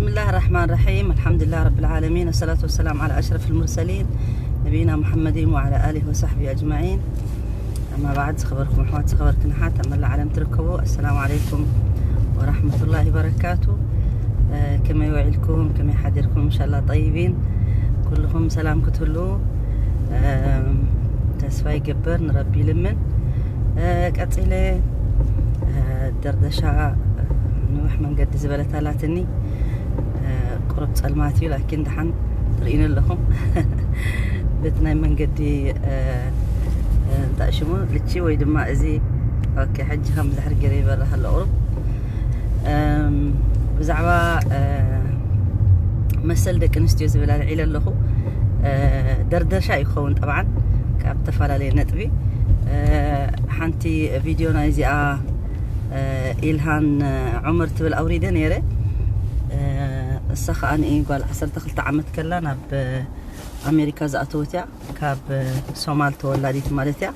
بسم الله الرحمن الرحيم. الحمد لله رب العالمين، والصلاة والسلام على أشرف المرسلين نبينا محمد وعلى آله وصحبه أجمعين. أما بعد، ዝኸበርኩም ኣሕዋት፣ ዝኸበርክን ኣሓት ኣብ መላእ ዓለም ትርከቡ፣ السلام عليكم ورحمة الله وبركاته. ከመይ ውዒልኩም? ከመይ ሓዲርኩም? إن شاء الله طيبين። ኩልኹም ሰላም ክትህሉ ተስፋ ይገብር፣ ንረቢ ይልምን። ቀፂለ ደርደሻ ንውሕ መንገዲ ዝበለት ኣላትኒ። ቁሩብ ፀልማት እዩ፣ ላኪን ደሓን ትርእዩኒ ኣለኹም። በቲ ናይ መንገዲ እንታይ ሽሙ፣ ልቺ ወይ ድማ እዚ። ኦኬ፣ ሕጂ ከም ዝሕር ገይረ ይበርህ ኣሎ ቁሩብ። ብዛዕባ መሰል ደቂ ኣንስትዮ ዝብል ኣልዒለ ኣለኹ። ደርደሻ ይኸውን ጠብዓን ካብ ዝተፈላለየ ነጥቢ። ሓንቲ ቪድዮ ናይ እዚኣ ኢልሃን ዑመር ትብል ኣውሪደ ነይረ። እሳ ከዓ ንኢ ጓል ዓሰርተ ክልተ ዓመት ከላ ናብ ኣሜሪካ ዝኣተወት እያ፣ ካብ ሶማል ተወላዲት ማለት እያ።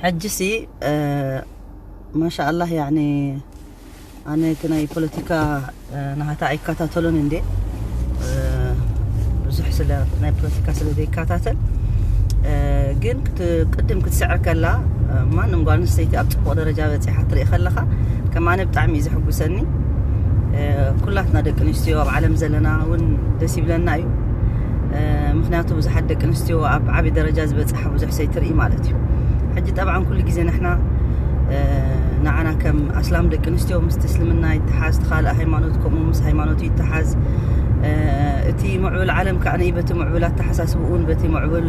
ሕጂ ሲ ማሻ ኣላህ፣ ያኒ ኣነ እቲ ናይ ፖለቲካ ናሃታ ኣይከታተሎን እንዴ፣ ብዙሕ ስለ ናይ ፖለቲካ ስለ ዘይከታተል፣ ግን ቅድም ክትስዕር ከላ ማንም ጓል ኣንስተይቲ ኣብ ፅቡቕ ደረጃ በፂሓ ትርኢ ከለኻ፣ ከም ኣነ ብጣዕሚ እዩ ዘሕጉሰኒ። ኩላትና ደቂ ኣንስትዮ ኣብ ዓለም ዘለና እውን ደስ ይብለና እዩ። ምክንያቱ ብዙሓት ደቂ ኣንስትዮ ኣብ ዓቢ ደረጃ ዝበፅሓ ብዙሕ ሰይትርኢ ማለት እዩ። ሕጂ ጠብዓን ኩሉ ግዜ ንሕና ንዓና ከም ኣስላም ደቂ ኣንስትዮ ምስ እስልምና ይተሓዝ፣ እቲ ካልእ ሃይማኖት ከምኡ ምስ ሃይማኖቱ ይተሓዝ። እቲ ምዕቡል ዓለም ከዓ በቲ ምዕቡል ኣተሓሳስብኡን በቲ ምዕቡል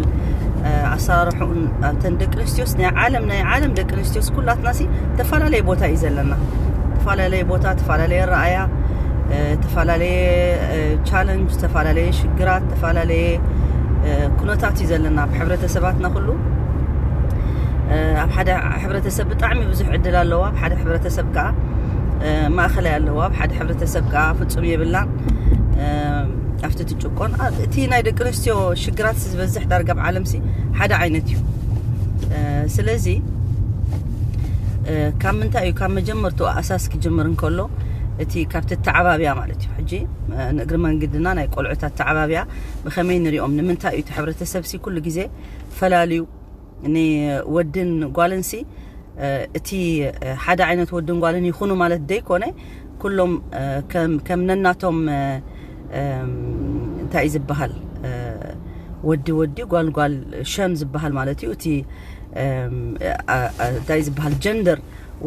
ኣሰራርሕኡን፣ ኣብተን ደቂ ኣንስትዮስ ናይ ዓለም ናይ ዓለም ደቂ ኣንስትዮስ ኩላትናሲ ዝተፈላለየ ቦታ እዩ ዘለና። ዝተፈላለየ ቦታ፣ ዝተፈላለየ ረኣያ፣ ዝተፈላለየ ቻለንጅ፣ ዝተፈላለየ ሽግራት፣ ዝተፈላለየ ኩነታት እዩ ዘለና ኣብ ሕብረተሰባትና ኩሉ። ኣብ ሓደ ሕብረተሰብ ብጣዕሚ ብዙሕ ዕድል ኣለዎ፣ ኣብ ሓደ ሕብረተሰብ ከዓ ማእኸላይ ኣለዎ፣ ኣብ ሓደ ሕብረተሰብ ከዓ ፍጹም የብላን። ኣብቲ ትጭቆን እቲ ናይ ደቂ ኣንስትዮ ሽግራት ዝበዝሕ ዳርጋ ኣብ ዓለምሲ ሓደ ዓይነት እዩ። ስለዚ ካብ ምንታይ እዩ፣ ካብ መጀመርቱ ኣሳስ ክጅምር እንከሎ እቲ ካብቲ ኣተዓባብያ ማለት እዩ። ሕጂ ንእግሪ መንገድና ናይ ቆልዑት ኣተዓባብያ ብኸመይ ንሪኦም፣ ንምንታይ እዩ እቲ ሕብረተሰብሲ ኩሉ ግዜ ፈላልዩ ንወድን ጓልንሲ እቲ ሓደ ዓይነት ወድን ጓልን ይኹኑ ማለት ደይኮነ፣ ኩሎም ከም ነናቶም እንታይ ዝበሃል፣ ወዲ ወዲ ጓል ጓል ሸም ዝበሃል ማለት እዩ። እቲ እንታይ ዝበሃል ጀንደር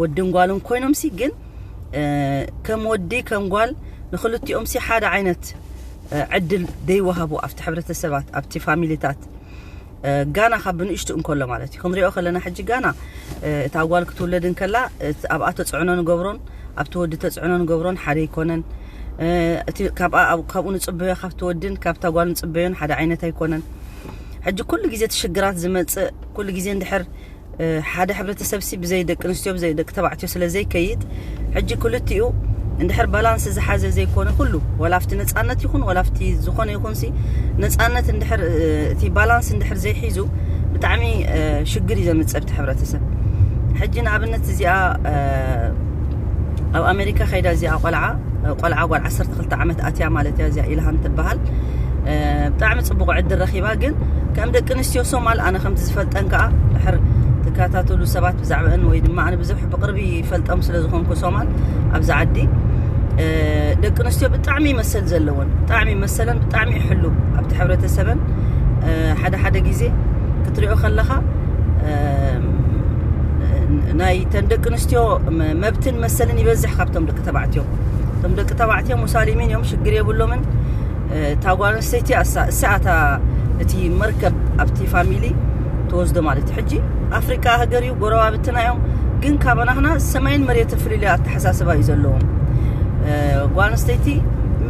ወድን ጓልን ኮይኖምሲ ግን ከም ወዲ ከም ጓል ንክልቲኦምሲ ሓደ ዓይነት ዕድል ደይወሃቡ ኣብቲ ሕብረተሰባት ኣብቲ ፋሚሊታት ጋና ካብ ብንእሽቱ እንከሎ ማለት እዩ። ክንሪኦ ከለና ሕጂ ጋና እታ ጓል ክትውለድ እንከላ ኣብኣ ተፅዕኖ ንገብሮን ኣብቲ ወዲ ተፅዕኖ ንገብሮን ሓደ ኣይኮነን። እቲ ካብኡ ንፅበዮ ካብቲ ወድን ካብታ ጓል ንፅበዮን ሓደ ዓይነት ኣይኮነን። ሕጂ ኩሉ ግዜ እቲ ሽግራት ዝመፅእ ኩሉ ግዜ እንድሕር ሓደ ሕብረተሰብ ሲ ብዘይ ደቂ ኣንስትዮ ብዘይ ደቂ ተባዕትዮ ስለ ዘይከይድ፣ ሕጂ ክልቲኡ እንድሕር ባላንስ ዝሓዘ ዘይኮነ ኩሉ፣ ወላ ኣብቲ ነፃነት ይኹን ወላ ኣብቲ ዝኾነ ይኹን ሲ ነፃነት እንድሕር እቲ ባላንስ እንድሕር ዘይሒዙ ብጣዕሚ ሽግር እዩ ዘምፅእ ኣብቲ ሕብረተሰብ። ሕጂ ንኣብነት እዚኣ ኣብ ኣሜሪካ ከይዳ እዚኣ ቆልዓ ቆልዓ ጓል ዓሰርተ ክልተ ዓመት ኣትያ ማለት እያ። እዚኣ ኢልሃን ትበሃል። ብጣዕሚ ፅቡቕ ዕድል ረኺባ። ግን ከም ደቂ ኣንስትዮ ሶማል ኣነ ከምቲ ዝፈልጠን ከዓ ድሕር ትከታተሉ ሰባት ብዛዕባአን ወይ ድማ ኣነ ብዙሕ ብቅርቢ ይፈልጠም ስለ ዝኾንኩ ሶማል ኣብዚ ዓዲ ደቂ ኣንስትዮ ብጣዕሚ መሰል ዘለወን ብጣዕሚ መሰለን ብጣዕሚ ይሕሉ ኣብቲ ሕብረተሰበን ሓደ ሓደ ግዜ ክትሪኦ ከለኻ ናይ ተን ደቂ ኣንስትዮ መብትን መሰልን ይበዝሕ ካብቶም ደቂ ተባዕትዮ። እቶም ደቂ ተባዕትዮ ሙሳሊሚን እዮም፣ ሽግር የብሎምን። እታ ጓል ኣንስተይቲ እሳ እታ እቲ መርከብ ኣብቲ ፋሚሊ ትወስዶ ማለት እዩ። ሕጂ ኣፍሪቃ ሃገር እዩ፣ ጎረባብትና እዮም፣ ግን ካባናኽና ሰማይን መሬትን ፍልልያ ኣተሓሳስባ እዩ ዘለዎም። ጓል ኣንስተይቲ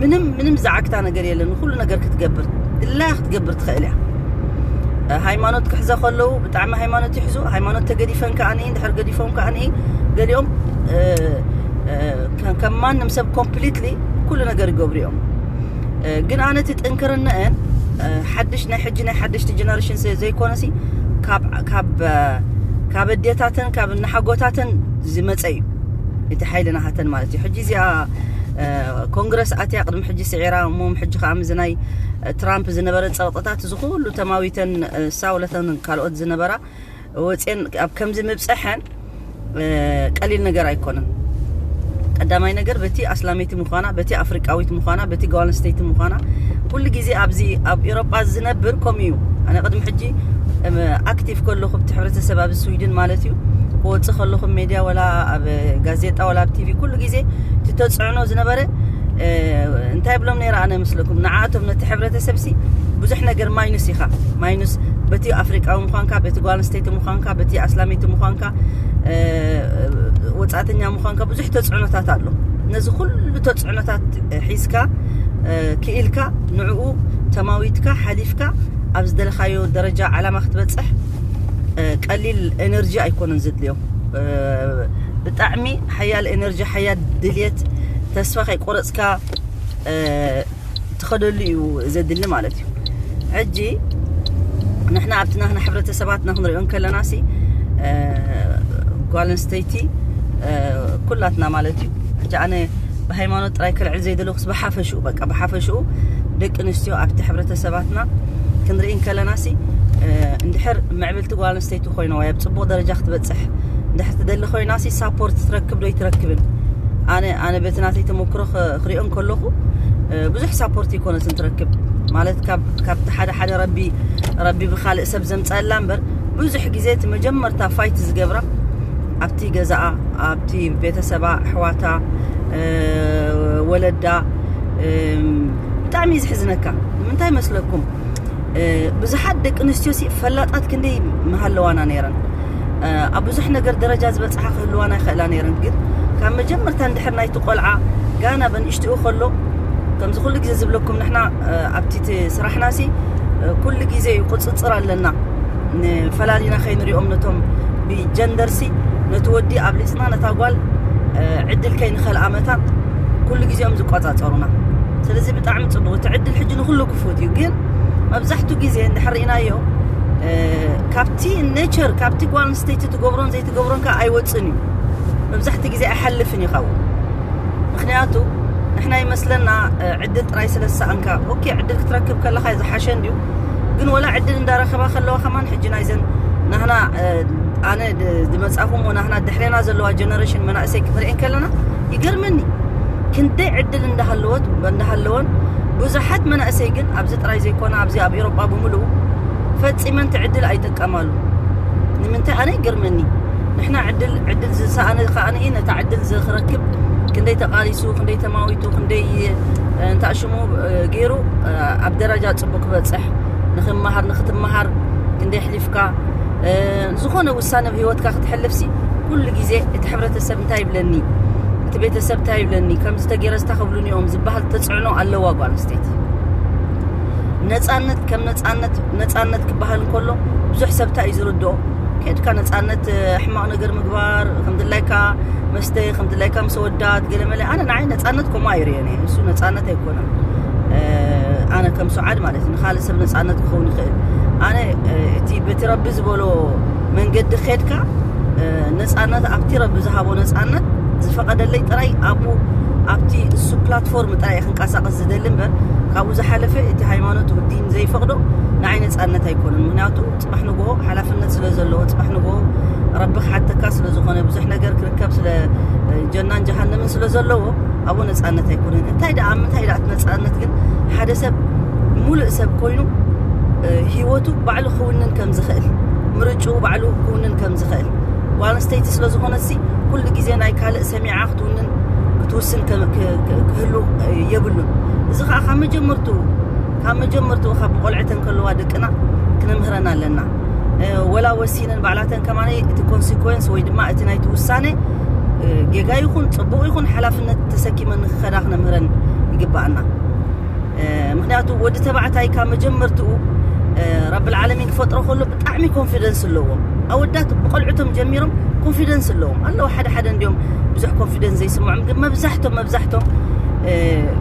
ምንም ምንም ዝዓግታ ነገር የለን። ንኩሉ ነገር ክትገብር ድላያ ክትገብር ትኽእል እያ። ሃይማኖት ክሕዘ ከለዉ ብጣዕሚ ሃይማኖት ይሕዙ። ሃይማኖት ተገዲፈን ከኣ ንኢ እንድሕር ገዲፎም ከኣ ንኢ ገሊኦም ከም ማንም ሰብ ኮምፕሊትሊ ኩሉ ነገር ይገብሩ እዮም። ግን ኣነ እቲ ጥንክርነአን ሓድሽ ናይ ሕጂ ናይ ሓደሽቲ ጀነሬሽን ዘይኮነሲ ካብ ኣዴታተን ካብ እናሓጎታተን ዝመፀ እዩ። እቲ ሓይሊ ናሃተን ማለት እዩ። ሕጂ እዚኣ ኮንግረስ ኣትያ ቅድሚ ሕጂ ስዒራ፣ እሞ ሕጂ ከዓ ምዚ ናይ ትራምፕ ዝነበረ ፀቕጥታት እዚ ኩሉ ተማዊተን፣ እሳ ወለተን ካልኦት ዝነበራ ወፅየን ኣብ ከምዚ ምብፀሐን ቀሊል ነገር ኣይኮነን። ቀዳማይ ነገር በቲ ኣስላመይቲ ምዃና፣ በቲ ኣፍሪቃዊት ምዃና፣ በቲ ጓል ኣንስተይቲ ምዃና፣ ኩሉ ግዜ ኣብዚ ኣብ ኤሮጳ ዝነብር ከምኡ እዩ። ኣነ ቅድሚ ሕጂ ኣክቲቭ ከለኹ ኣብቲ ሕብረተሰብ ኣብ ስዊድን ማለት እዩ፣ ክወፅእ ከለኹ ሜድያ ወላ ኣብ ጋዜጣ ወላ ኣብ ቲቪ ኩሉ ግዜ እቲ ተፅዕኖ ዝነበረ እንታይ ብሎም ነይረ ኣነ ምስለኩም ንዓቶም ነቲ ሕብረተሰብ ሲ ብዙሕ ነገር ማይኑስ ኢኻ። ማይኑስ በቲ ኣፍሪቃዊ ምዃንካ፣ በቲ ጓል ኣንስተይቲ ምዃንካ፣ በቲ ኣስላመይቲ ምዃንካ፣ ወፃእተኛ ምዃንካ ብዙሕ ተፅዕኖታት ኣሎ። ነዚ ኩሉ ተፅዕኖታት ሒዝካ ክኢልካ ንዕኡ ተማዊትካ ሓሊፍካ ኣብ ዝደለኻዮ ደረጃ ዓላማ ክትበፅሕ ቀሊል ኤነርጂ ኣይኮነን ዘድልዮ። ብጣዕሚ ሓያል ኤነርጂ፣ ሓያል ድልየት፣ ተስፋ ከይቆረፅካ ትኸደሉ እዩ ዘድሊ ማለት እዩ። ሕጂ ንሕና ኣብቲ ናህና ሕብረተሰባትና ክንሪኦ እንከለና ሲ ጓል ኣንስተይቲ ኩላትና ማለት እዩ። ሕጂ ኣነ ብሃይማኖት ጥራይ ከልዕል ዘይደለኩስ ብሓፈሽኡ በቃ ብሓፈሽኡ ደቂ ኣንስትዮ ኣብቲ ሕብረተሰባትና ክንርኢ እንከለና ሲ እንድሕር ምዕብልቲ ጓል ኣንስተይቲ ኮይና ወይ ኣብ ፅቡቕ ደረጃ ክትበፅሕ እንድሕር ትደሊ ኮይና ሲ ሳፖርት ትረክብ ዶ ይትረክብን? ኣነ ኣነ በቲ ናተይ ተመክሮ ክሪኦ እንከለኹ ብዙሕ ሳፖርት ይኮነትን ትረክብ ማለት ካብቲ ሓደ ሓደ ረቢ ረቢ ብካልእ ሰብ ዘምፀላ እምበር ብዙሕ ግዜ እቲ መጀመርታ ፋይት ዝገብራ ኣብቲ ገዛኣ ኣብቲ ቤተሰባ ኣሕዋታ ወለዳ ብጣዕሚ እዩ ዝሕዝነካ። ንምንታይ መስለኩም? ብዙሓት ደቂ ኣንስትዮ ሲ ፈላጣት ክንደይ ምሃለዋና ነይረን ኣብ ብዙሕ ነገር ደረጃ ዝበፅሓ ክህልዋና ይኽእላ ነይረን። ግን ካብ መጀመርታ እንድሕር ናይቲ ቆልዓ ጋና በንእሽትኡ ከሎ ከምዚ ኩሉ ግዜ ዝብለኩም ንሕና ኣብቲ ስራሕና ሲ ኩሉ ግዜ እዩ ቁፅፅር ኣለና። ንፈላሊና ከይንሪኦም ነቶም ብጀንደርሲ ነቲ ወዲ ኣብሊፅና ነታ ጓል ዕድል ከይንኸልኣ መታን ኩሉ ግዜኦም ዝቆፃፀሩና። ስለዚ ብጣዕሚ ፅቡቅ እቲ ዕድል ሕጂ ንኩሉ ክፉት እዩ። ግን መብዛሕቱ ግዜ እንድሕር ርኢናዮ ካብቲ ኔቸር ካብቲ ጓል ኣንስተይቲ ትገብሮን ዘይትገብሮን ከዓ ኣይወፅን እዩ። መብዛሕቲ ግዜ ኣይሓልፍን እዩ ካብኡ። ምክንያቱ ንሕና ይመስለና ዕድል ጥራይ ስለ ዝሰኣንካ ኦኬ ዕድል ክትረክብ ከለካ ዝሓሸ እንድዩ። ግን ወላ ዕድል እንዳረከባ ከለዋ ከማን ሕጂ ናይዘን ናህና ኣነ ዝመፃኹም ናህና ድሕሬና ዘለዋ ጀነሬሽን መናእሰይ ክትርኢ ከለና ይገርመኒ። ክንደይ ዕድል እንዳሃለወት እንዳሃለወን ብዙሓት መናእሰይ ግን ኣብዚ ጥራይ ዘይኮነ ኣብዚ ኣብ ኤሮጳ ብምልኡ ፈፂመን እቲ ዕድል ኣይጥቀማሉ። ንምንታይ ኣነ ይገርመኒ። ንሕና ዕድል ዕድል ዝሰኣነ ከኣኒ ነታ ዕድል ዝክረክብ ክንደይ ተቃሊሱ ክንደይ ተማዊቱ ክንደይ እንታ ሽሙ ገይሩ ኣብ ደረጃ ፅቡቅ ክበፅሕ ንክመሃር ንክትመሃር ክንደይ ኣሕሊፍካ ዝኾነ ውሳነ ኣብ ህይወትካ ክትሕልፍሲ ኩሉ ግዜ እቲ ሕብረተሰብ እንታይ ይብለኒ እቲ ቤተሰብ እንታይ ይብለኒ ከምዚ ተገይረ ዝታ ክብሉኒ እዮም ዝበሃል ተፅዕኖ ኣለዋ ጓል ኣንስተይቲ። ነፃነት ከም ነፃነት ነፃነት ክበሃል እንከሎ ብዙሕ ሰብታ እዩ ዝርድኦ። ከድካ ነፃነት ሕማቕ ነገር ምግባር ከምድላይካ መስተ ከምድላይካ ምስ ወዳት ገለመለ ኣነ ንዓይ ነፃነት ከምኡ ኣይርእዮን እየ። እሱ ነፃነት ኣይኮነን። ኣነ ከም ሱዓድ ማለት እዩ ንካልእ ሰብ ነፃነት ክኸውን ይኽእል። ኣነ እቲ በቲ ረቢ ዝበሎ መንገዲ ከድካ ነፃነት ኣብቲ ረቢ ዝሃቦ ነፃነት ዝፈቐደለይ ጥራይ ኣብኡ ኣብቲ እሱ ፕላትፎርም ጥራይ ክንቀሳቀስ ዝደሊ እምበር ካብኡ ዝሓለፈ እቲ ሃይማኖት ውዲን ዘይፈቕዶ ንዓይ ነፃነት ኣይኮነን። ምክንያቱ ፅባሕ ንግሆ ሓላፍነት ስለ ዘለዎ ፅባሕ ንግሆ ረቢ ክሓተካ ስለ ዝኾነ ብዙሕ ነገር ክርከብ ስለ ጀናን ጀሃነምን ስለ ዘለዎ ኣብኡ ነፃነት ኣይኮነን። እንታይ ደኣ ምንታይ ደኣ ነፃነት ግን ሓደ ሰብ ሙሉእ ሰብ ኮይኑ ህይወቱ ባዕሉ ክውንን ከም ዝኽእል ምርጭኡ ባዕሉ ክውንን ከም ዝኽእል ጓል ኣንስተይቲ ስለ ዝኾነትሲ ኩሉ ግዜ ናይ ካልእ ሰሚዓ ክትውንን ክትውስን ክህሉ የብሉን። እዚ ከዓ ካብ መጀመርቱ ካብ መጀመርቱ ካብ ቆልዕተን ከለዋ ደቅና ክነምህረን ኣለና። ወላ ወሲነን ባዕላተን ከማነ እቲ ኮንሲኮንስ ወይ ድማ እቲ ናይቲ ውሳነ ጌጋ ይኹን ፅቡቕ ይኹን ሓላፍነት ተሰኪመን ንክኸዳ ክነምህረን ይግባኣና። ምክንያቱ ወዲ ተባዕታይ ካብ መጀመርትኡ ረብልዓለሚን ክፈጥሮ ከሎ ብጣዕሚ ኮንፊደንስ ኣለዎም። ኣወዳት ብቆልዕቶም ጀሚሮም ኮንፊደንስ ኣለዎም ኣለዉ። ሓደ ሓደ እንዲዮም ብዙሕ ኮንፊደንስ ዘይስምዖም፣ ግን መብዛሕቶም መብዛሕቶም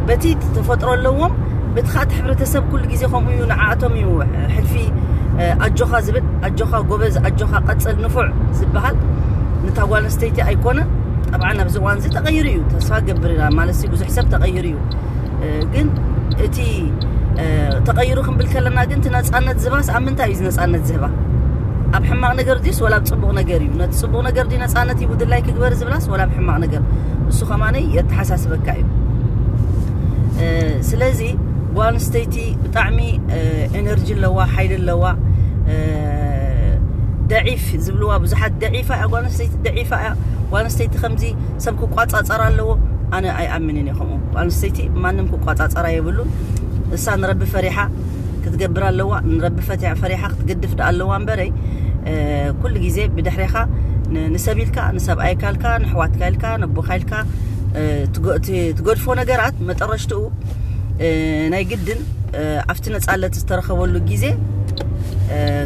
በቲ ተፈጥሮ ኣለዎም። በቲ ከዓ እቲ ሕብረተሰብ ኩሉ ግዜ ከምኡ እዩ፣ ንዓኣቶም እዩ ሕልፊ ኣጆኻ ዝብል፣ ኣጆኻ ጎበዝ፣ ኣጆኻ ቀፅል፣ ንፉዕ ዝበሃል ንታ ጓል ኣንስተይቲ ኣይኮነን። ጠብዓን ኣብዚ እዋን እዚ ተቐይሩ እዩ። ተስፋ ገብር ኢና ማለት ብዙሕ ሰብ ተቐይሩ እዩ። ግን እቲ ተቐይሩ ክንብል ከለና ግን እቲ ነፃነት ዝህባስ ኣብ ምንታይ እዩ ነፃነት ዝህባ? ኣብ ሕማቕ ነገር ድዩስ ወላ ኣብ ፅቡቕ ነገር እዩ? ነቲ ፅቡቕ ነገር ድዩ ነፃነት ሂቡ ድላይ ክግበር ዝብላስ ወላ ኣብ ሕማቕ ነገር? እሱ ከማነይ የተሓሳስበካ እዩ። ስለዚ ጓል ኣንስተይቲ ብጣዕሚ ኤነርጂ ኣለዋ፣ ሓይሊ ኣለዋ። ደዒፍ ዝብልዋ ብዙሓት፣ ደዒፋ እያ ጓል ኣንስተይቲ፣ ደዒፋ እያ ጓል ኣንስተይቲ፣ ከምዚ ሰብ ክቋፃፀር ኣለዎ። ኣነ ኣይኣምንን እየ ከምኡ። ጓል ኣንስተይቲ ማንም ክቋፃፀራ የብሉን። እሳ ንረቢ ፈሪሓ ክትገብር ኣለዋ፣ ንረቢ ፈቲያ ፈሪሓ ክትግድፍ ደኣ ኣለዋ እምበረይ፣ ኩሉ ግዜ ብድሕሬኻ ንሰብ ኢልካ፣ ንሰብኣይካ ኢልካ፣ ንሕዋትካ ኢልካ፣ ነቦኻ ኢልካ ትገድፎ ነገራት መጠረሽትኡ ናይ ግድን ኣብቲ ነፃለት ዝተረኸበሉ ግዜ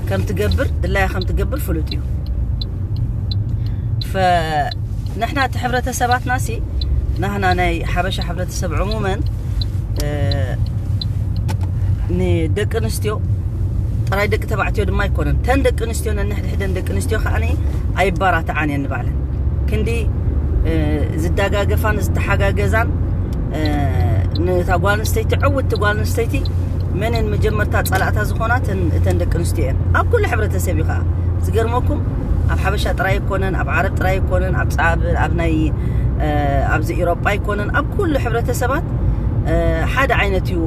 ከም ትገብር፣ ድላያ ከም ትገብር ፍሉጥ እዩ። ንሕና እቲ ሕብረተሰባትና ሲ፣ ናህና ናይ ሓበሻ ሕብረተሰብ ዕሙመን ንደቂ ኣንስትዮ ጥራይ፣ ደቂ ተባዕትዮ ድማ ኣይኮነን። ተን ደቂ ኣንስትዮ ነንሕድሕደን ደቂ ኣንስትዮ ከዓኒ ኣይባራትዓን እየን ንባዕለን። ክንዲ ዝዳጋገፋን ዝተሓጋገዛን፣ ነታ ጓል ኣንስተይቲ፣ ዕውትቲ ጓል ኣንስተይቲ መንን መጀመርታ ጸላእታ ዝኾና እተን ደቂ ኣንስትዮ እየን። ኣብ ኩሉ ሕብረተሰብ እዩ ከዓ። ዝገርመኩም፣ ኣብ ሓበሻ ጥራይ ኣይኮነን፣ ኣብ ዓረብ ጥራይ ኣይኮነን፣ ኣብ ኣብዚ ኢሮጳ ኣይኮነን፣ ኣብ ኩሉ ሕብረተሰባት ሓደ ዓይነት እዩ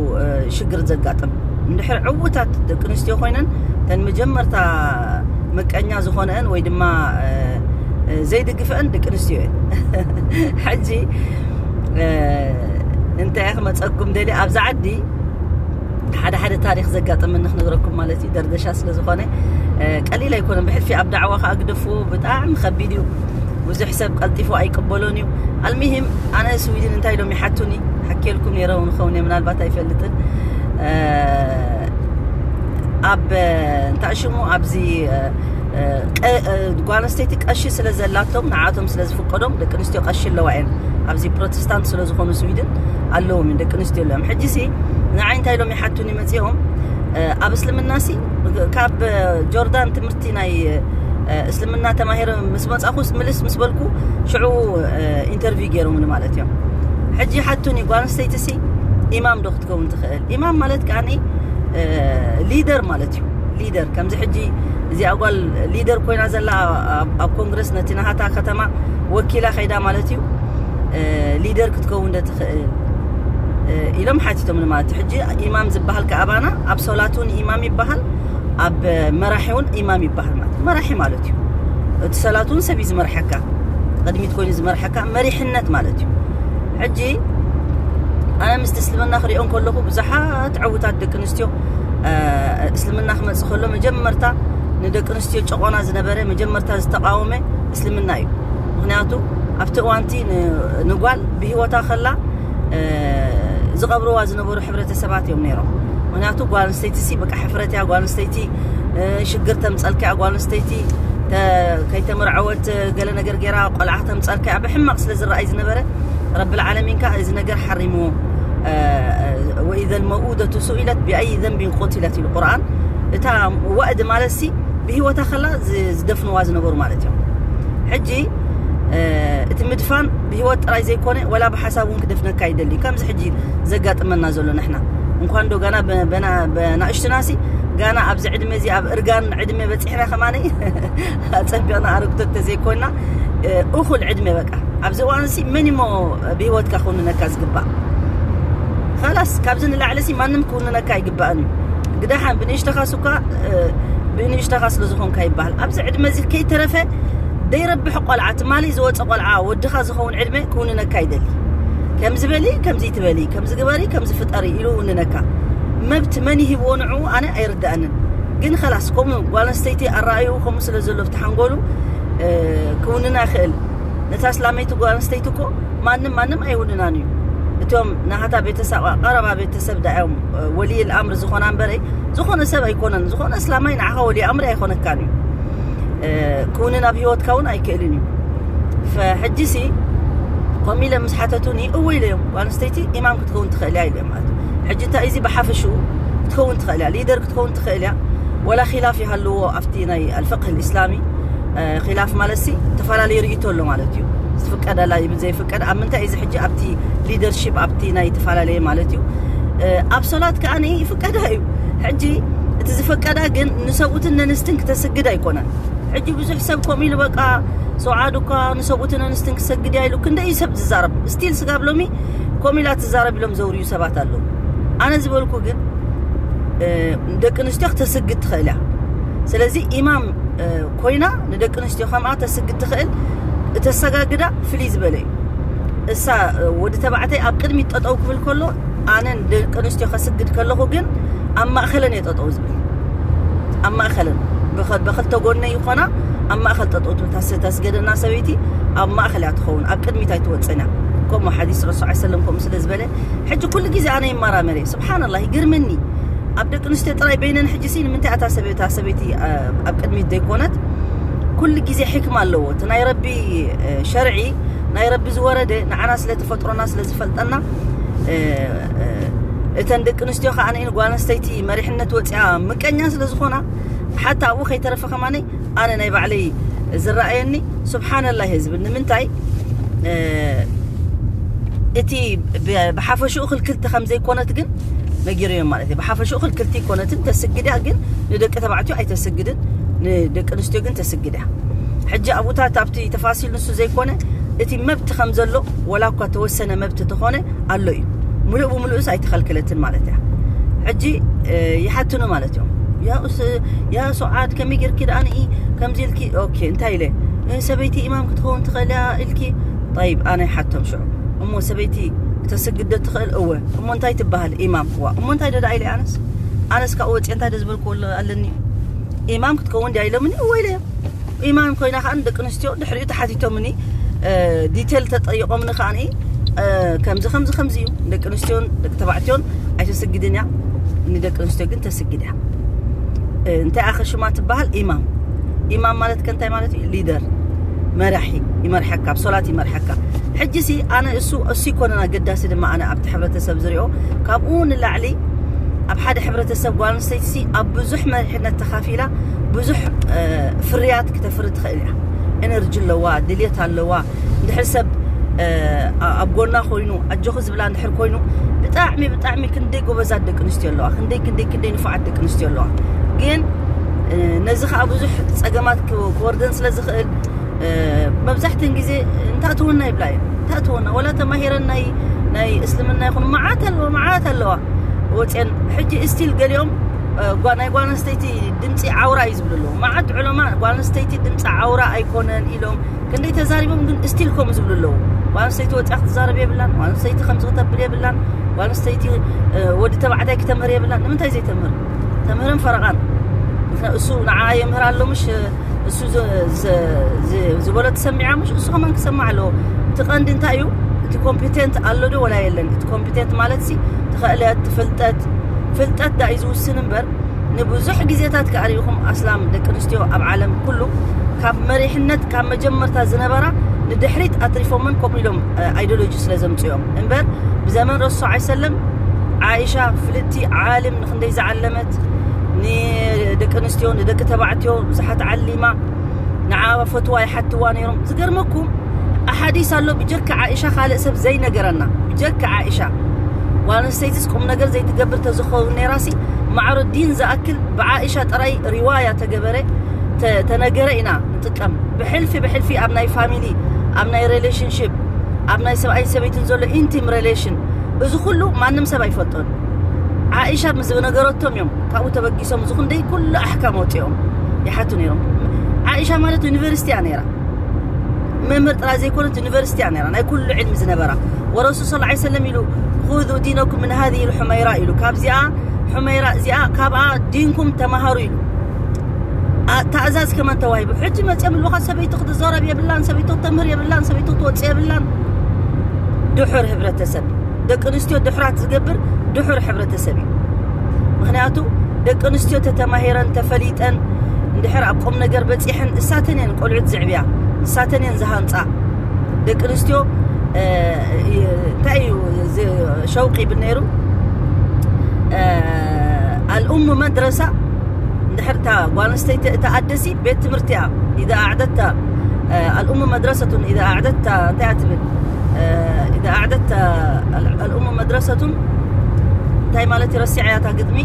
ሽግር ዘጋጥም። እንድሕር ዕውታት ደቂ ኣንስትዮ ኮይነን፣ እተን መጀመርታ መቀኛ ዝኾነአን ወይ ድማ ዘይድግፈአን ደቂ ኣንስትዮ እየን። ሕጂ እንታይ ክመፀኩም ደሊ፣ ኣብዚ ዓዲ ሓደ ሓደ ታሪክ ዘጋጠመኒ ክነግረኩም ማለት እዩ። ደርደሻ ስለ ዝኾነ ቀሊል ኣይኮነን። ብሕልፊ ኣብ ዳዕዋ ከዓ ግደፍዎ፣ ብጣዕሚ ከቢድ እዩ። ብዙሕ ሰብ ቀልጢፉ ኣይቅበሎን እዩ። ኣልሚሂም፣ ኣነ ስዊድን እንታይ ኢሎም ይሓቱኒ ሓኬልኩም ነይረ እውን ኸውን እየ፣ ምናልባት ኣይፈልጥን። ኣብ እንታይ ሽሙ ኣብዚ ጓል ኣንስተይቲ ቀሺ ስለ ዘላቶም፣ ንዓቶም ስለ ዝፍቀዶም፣ ደቂ ኣንስትዮ ቀሺ ኣለዋ እየን። ኣብዚ ፕሮቴስታንት ስለ ዝኾኑ ስዊድን ኣለዎም ደቂ ኣንስትዮ ኣለዎም። ሕጂ ሲ ንዓይ እንታይ ኢሎም ይሓቱኒ መፂኦም፣ ኣብ እስልምና ሲ ካብ ጆርዳን ትምህርቲ ናይ እስልምና ተማሂረ ምስ መፃኹ፣ ምልስ ምስ በልኩ፣ ሽዑ ኢንተርቪው ገይሮምኒ ማለት እዮም። ሕጂ ሓቱኒ፣ ጓል ኣንስተይቲ ሲ ኢማም ዶ ክትከውን ትኽእል? ኢማም ማለት ከዓኒ ሊደር ማለት እዩ። ሊደር ከምዚ ሕጂ እዚኣ ጓል ሊደር ኮይና ዘላ ኣብ ኮንግረስ፣ ነቲ ናሃታ ከተማ ወኪላ ከይዳ ማለት እዩ። ሊደር ክትከውን ዶ ትኽእል ኢሎም ሓቲቶምኒ ማለት እዩ። ሕጂ ኢማም ዝበሃል ከኣባና ኣብ ሶላት እውን ኢማም ይበሃል፣ ኣብ መራሒ እውን ኢማም ይበሃል ማለት እዩ። መራሒ ማለት እዩ፣ እቲ ሰላት እውን ሰብ እዩ ዝመርሐካ፣ ቅድሚት ኮይኑ ዝመርሐካ መሪሕነት ማለት እዩ። ሕጂ ኣነ ምስቲ እስልምና ክሪኦ እንከለኹ፣ ብዙሓት ዕውታት ደቂ ኣንስትዮ እስልምና ክመፅእ ከሎ መጀመርታ ንደቂ ኣንስትዮ ጨቆና ዝነበረ፣ መጀመርታ ዝተቃወመ እስልምና እዩ። ምክንያቱ ኣብቲ እዋንቲ ንጓል ብሂወታ ከላ ዝቐብርዋ ዝነበሩ ሕብረተሰባት እዮም ነይሮም። ምክንያቱ ጓል ኣንስተይቲ ሲ በቃ ሕፍረት እያ፣ ጓል ኣንስተይቲ ሽግር ተምፀልካ እያ፣ ጓል ኣንስተይቲ ከይተመርዐወት ገለ ነገር ገይራ ቆልዓ ተምፀልካ እያ ብሕማቕ ስለ ዝረኣይ ዝነበረ፣ ረብል ዓለሚን ከኣ እዚ ነገር ሓሪምዎ። ወኢዘ ልመውኡደቱ ሱኢለት ቢኣይ ዘንቢን ቁትለት ኢሉ ቁርኣን። እታ ወእድ ማለት ሲ ብህይወታ ከላ ዝደፍንዋ ዝነበሩ ማለት እዮም። ሕጂ እቲ ምድፋን ብህይወት ጥራይ ዘይኮነ፣ ወላ ብሓሳብ እውን ክደፍነካ ይደሊ። ከምዚ ሕጂ ዘጋጥመና ዘሎ ንሕና እንኳን ዶ ጋና በናእሽቱና ሲ፣ ጋና ኣብዚ ዕድመ እዚ ኣብ እርጋን ዕድመ በፂሕና ከማነይ ኣፀቢቕና ኣረግቶት ተዘይኮንና፣ እኹል ዕድመ በቃ ኣብዚ እዋን ሲ መን እሞ ብህይወትካ ክውንነካ ዝግባእ? ኻላስ ካብዚ ንላዕሊ ሲ ማንም ክውንነካ ኣይግባእን እዩ። ግዳሓን ብንእሽተኻ ሱካ ብንእሽተኻ ስለ ዝኾንካ ይበሃል። ኣብዚ ዕድመ እዚ ከይተረፈ ደይረብሕ ቆልዓ፣ ትማሊ ዝወፀ ቆልዓ ወድኻ ዝኸውን ዕድመ ክውንነካ ይደሊ። ከምዚ በሊ፣ ከምዚ ትበሊ፣ ከምዚ ግበሪ፣ ከምዚ ፍጠሪ ኢሉ ውንነካ። መብት መን ይሂብዎ ንዑ ኣነ ኣይርዳእንን። ግን ኸላስ ከምኡ ጓል ኣንስተይቲ ኣረኣዩ ከምኡ ስለ ዘሎ ብቲ ሓንጎሉ ክውንና ይኽእል። ነታ እስላመይቲ ጓል ኣንስተይቲ እኮ ማንም ማንም ኣይውንናን እዩ። እቶም ናሃታ ቤተሰብ፣ ቀረባ ቤተሰብ ዳዮም ወልይ ኣምር ዝኾና እምበረይ፣ ዝኾነ ሰብ ኣይኮነን። ዝኾነ እስላማይ ንዓኻ ወልይ ኣምር ኣይኮነካን እዩ። ክውንን ኣብ ህይወትካ እውን ኣይክእልን እዩ። ፈሕጂ ሲ ከምኡ ኢለ ምስ ሓተቱኒ እወ ኢለ እዮም፣ ጓል ኣንስተይቲ ኢማም ክትከውን ትኽእል እያ ኢለ እዮም ማለት እዩ። ሕጂ እንታይ እዚ ብሓፈሽኡ ክትከውን ትኽእል እያ፣ ሊደር ክትከውን ትኽእል እያ። ወላ ኺላፍ ይሃልዎ ኣብቲ ናይ ኣልፍቅህ ልእስላሚ፣ ኺላፍ ማለት ሲ ተፈላለዩ ርእይቶ ኣሎ ማለት እዩ። ዝፍቀደላ ይብል ዘይፍቀድ ኣብ ምንታይ እዚ ሕጂ ኣብቲ ሊደርሺፕ ኣብቲ ናይ ተፈላለየ ማለት እዩ ኣብ ሶላት ከኣ ይፍቀዳ እዩ ሕጂ እቲ ዝፈቀዳ ግን ንሰብኡትን ነንስትን ክተስግድ ኣይኮነን ሕጂ ብዙሕ ሰብ ከምኡ ኢሉ በቃ ሰውዓድ እኳ ንሰብኡትን ነንስትን ክሰግድ እያ ኢሉ ክንደይ ሰብ ዝዛረብ ስቲል ስጋብ ሎሚ ከምኡ ኢላ ትዛረብ ኢሎም ዘውርዩ ሰባት ኣለዉ ኣነ ዝበልኩ ግን ደቂ ኣንስትዮ ክተስግድ ትኽእል እያ ስለዚ ኢማም ኮይና ንደቂ ኣንስትዮ ከምኣ ተስግድ ትኽእል እተሰጋግዳ ፍልይ ዝበለ እዩ እሳ ወዲ ተባዕታይ ኣብ ቅድሚት ጠጠው ክብል ከሎ ኣነ ንደቂ ኣንስትዮ ከስግድ ከለኹ ግን ኣብ ማእኸለን እየ ጠጠው ዝብል ኣብ ማእኸለን ብኸ- ብኽልተ ጎነ ይኾና ኣብ ማእኸል ጠጠው ትብል ታስ- ታስገደና ሰበይቲ ኣብ ማእኸል እያ ትኸውን ኣብ ቅድሚት ኣይትወፅን እያ ከምኡ ሓዲስ ረሱ ሰለም ከምኡ ስለ ዝበለ ሕጂ ኩሉ ግዜ ኣነ ይመራመር እየ ስብሓንላ ይግርምኒ ኣብ ደቂ ኣንስትዮ ጥራይ በይነን ሕጂ ሲ ንምንታይ ኣታ ሰበ- እታ ሰበይቲ አ- ኣብ ቅድሚት ዘይኮነት ኩሉ ግዜ ሕክማ ኣለዎ እቲ ናይ ረቢ እ፣ ሸርዒ ናይ ረቢ ዝወረደ ንዓና ስለ ተፈጥሮና ስለ ዝፈልጠና እ፣ እ፣ እተን ደቂ ኣንስትዮ ከዓ ንኢን ጓል ኣንስተይቲ መሪሕነት ወፂኣ ምቀኛ ስለ ዝኾና ሓታ ኣብኡ ከይተረፈ ከማነይ ኣነ ናይ ባዕለይ ዝረኣየኒ ስብሓነላ ህዝቢ ንምንታይ እቲ ብሓፈሽኡ ክልክልቲ ከም ዘይኮነት ግን ነጊሩ እዮም ማለት እዩ ብሓፈሽኡ ክልክልቲ ይኮነትን ተስግድ እያ ግን ንደቂ ተባዕትዮ ኣይተስግድን ንደቂ ኣንስትዮ ግን ተስግድ እያ ሕጂ ኣብኡታት ኣብቲ ተፋሲል ንሱ ዘይኮነ እቲ መብት ከም ዘሎ ወላ እኳ ተወሰነ መብት ተኾነ ኣሎ እዩ ምሉእ ብምሉእስ ኣይተኸልከለትን ማለት እያ ሕጂ ይሓትኑ ማለት እዮም ያ ሶዓድ ከመይ ጌርኪ ደኣ ንኢ ከምዚ ኢልኪ ኦኬ እንታይ ኢለ ሰበይቲ ኢማም ክትኸውን ትኽእል እያ ኢልኪ ጠይብ ኣነ ይሓቶም ሽዑ እሞ ሰበይቲ ክተስግደ ትኽእል እወ እሞ እንታይ ትበሃል ኢማም ዋ እሞ እንታይ ደዳ ኢለ ኣነስ ኣነስ ካብኡ ወፅየ እንታይ ደዝበልክዎ ኣለኒ ኢማም ክትከውን ድያ ኢሎምኒ እወ ኢለ ኢማም ኮይና ከዓ ንደቂ ኣንስትዮ ድሕሪኡ ተሓቲቶምኒ ዲቴል ተጠይቆምኒ ከዓ ከምዚ ከምዚ ከምዚ እዩ ደቂ ኣንስትዮን ደቂ ተባዕትዮን ኣይተስግድን እያ ንደቂ ኣንስትዮ ግን ተስግድ እያ እንታይ ኣኸ ሽማ ትበሃል ኢማም ኢማም ማለት ከንታይ ማለት እዩ ሊደር መራሒ ይመርሐካ ኣብ ሶላት ይመርሐካ ሕጂ ሲ ኣነ እሱ እሱ ይኮነን ኣገዳሲ ድማ ኣነ ኣብቲ ሕብረተሰብ ዝሪኦ ካብኡ ንላዕሊ ኣብ ሓደ ሕብረተሰብ ጓል ኣንስተይቲ ሲ ኣብ ብዙሕ መሪሕነት ተኻፊላ ብዙሕ ፍርያት ክተፍሪ ትኽእል እያ ኤነርጂ ኣለዋ ድልየት ኣለዋ እንድሕር ሰብ ኣብ ጎና ኮይኑ ኣጆኺ ዝብላ እንድሕር ኮይኑ ብጣዕሚ ብጣዕሚ ክንደይ ጎበዛት ደቂ ኣንስትዮ ኣለዋ ክንደይ ክንደይ ክንደይ ንፉዓት ደቂ ኣንስትዮ ኣለዋ ግን ነዚ ከዓ ብዙሕ ፀገማት ክወርደን ስለ ዝኽእል መብዛሕትን ግዜ እንታእትውና ይብላ እየ እንታእትውና ወላ ተማሂረን ናይ ናይ እስልምና ይኹን መዓት ኣለዋ መዓት ኣለዋ ወፅን ሕጂ ስቲል ገሊኦም ናይ ጓል ኣንስተይቲ ድምፂ ዓውራ እዩ ዝብሉ ኣለዉ መዓት ዑለማ ጓል ኣንስተይቲ ድምፂ ዓውራ ኣይኮነን ኢሎም ክንደይ ተዛሪቦም ግን ስቲል ከምኡ ዝብሉ ኣለዉ ጓል ኣንስተይቲ ወፂኣ ክትዛረብ የብላን ጓል ኣንስተይቲ ከምዚ ክተብል የብላን ጓል ኣንስተይቲ ወዲ ተባዕታይ ክተምህር የብላን ንምንታይ ዘይተምህር ተምህርን ፈረቓን እሱ ንዓ የምህር ኣሎ ምሽ እሱ ዝበሎ ትሰሚዓ ምሽ እሱ ከማን ክሰማዕ ኣለዎ እቲ ቀንዲ እንታይ እዩ እቲ ኮምፒቴንት ኣሎ ዶ ወላ የለን እቲ ኮምፒቴንት ማለት ሲ ትኽእለት ትፍልጠት ፍልጠት ዳ እዩ ዝውስን እምበር ንብዙሕ ግዜታት ከኣ ርኢኹም ኣስላም ደቂ ኣንስትዮ ኣብ ዓለም ኩሉ ካብ መሪሕነት ካብ መጀመርታ ዝነበራ ንድሕሪት ኣትሪፎምን ከምኡ ኢሎም ኣይዲዮሎጂ ስለ ዘምፅኦም እምበር ብዘመን ረሱ ዓ ሰለም ዓኢሻ ፍልጥቲ ዓልም ንክንደይ ዝዓለመት ንደቂ ኣንስትዮ ንደቂ ተባዕትዮ ብዙሓት ዓሊማ ንዓ ፈትዋ ይሓትዋ ነይሮም ዝገርመኩም ኣሓዲስ ኣሎ ብጀካ ዓኢሻ ካልእ ሰብ ዘይነገረና ብጀካ ዓኢሻ ጓል ኣንስተይትስ ቁም ነገር ዘይትገብር ተዝኸውን ነይራሲ ማዕሮ ዲን ዝኣክል ብዓኢሻ ጥራይ ሪዋያ ተገበረ ተነገረ ኢና ንጥቀም ብሕልፊ ብሕልፊ ኣብ ናይ ፋሚሊ ኣብ ናይ ሬሌሽንሽፕ ኣብ ናይ ሰብኣይን ሰበይትን ዘሎ ኢንቲም ሬሌሽን እዚ ኩሉ ማንም ሰብ ኣይፈልጦን ዓኢሻ ምስ ዝነገረቶም እዮም ካብኡ ተበጊሶም እዚ ክንደይ ኩሉ ኣሕካም ወፂኦም ይሓቱ ነይሮም ዓኢሻ ማለት ዩኒቨርሲቲ እያ ነይራ መምህር ጥራይ ዘይኮነት ዩኒቨርሲቲ እያ ነይራ ናይ ኩሉ ዕልሚ ዝነበራ ወረሱል ስ ሰለም ኢሉ خذوا دينكم من هذه الحميراء ኢሉ ካብዚኣ ሑመይራ እዚኣ ካብኣ ዲንኩም ተማሃሩ ኢሉ ታእዛዝ ከመን ተዋሂቡ ሕጂ መፅኦም ልካ ሰበይቲ ክትዘረብ የብላን ሰበይቲ ተምህር የብላን ሰበይቲ ትወፅእ የብላን ድሑር ህብረተሰብ ደቂ ኣንስትዮ ድሑራት ዝገብር ድሑር ሕብረተሰብ እዩ ምክንያቱ ደቂ ኣንስትዮ ተተማሂረን ተፈሊጠን እንድሕር ኣብ ቁም ነገር በፂሐን እሳተን እየን ቆልዑት ዝዕብያ እሳተን እየን ዝሃንፃ ደቂ ኣንስትዮ እንታይ እዩ ሸውቂ ይብል ነይሩ ኣልኡሙ መድረሳ እንድሕር እታ ጓል ኣንስተይቲ እታ ኣደሲ ቤት ትምህርቲ እያ ኢዛ ኣዕደታ ኣልኡሙ መድረሰቱን ኢዛ ኣዕደድታ እንታይ ትብል? ኢዛ ኣዕደድታ ኣልኡሙ መድረሰቱን እንታይ ማለት ይረሲዐ ያታ ግጥሚ?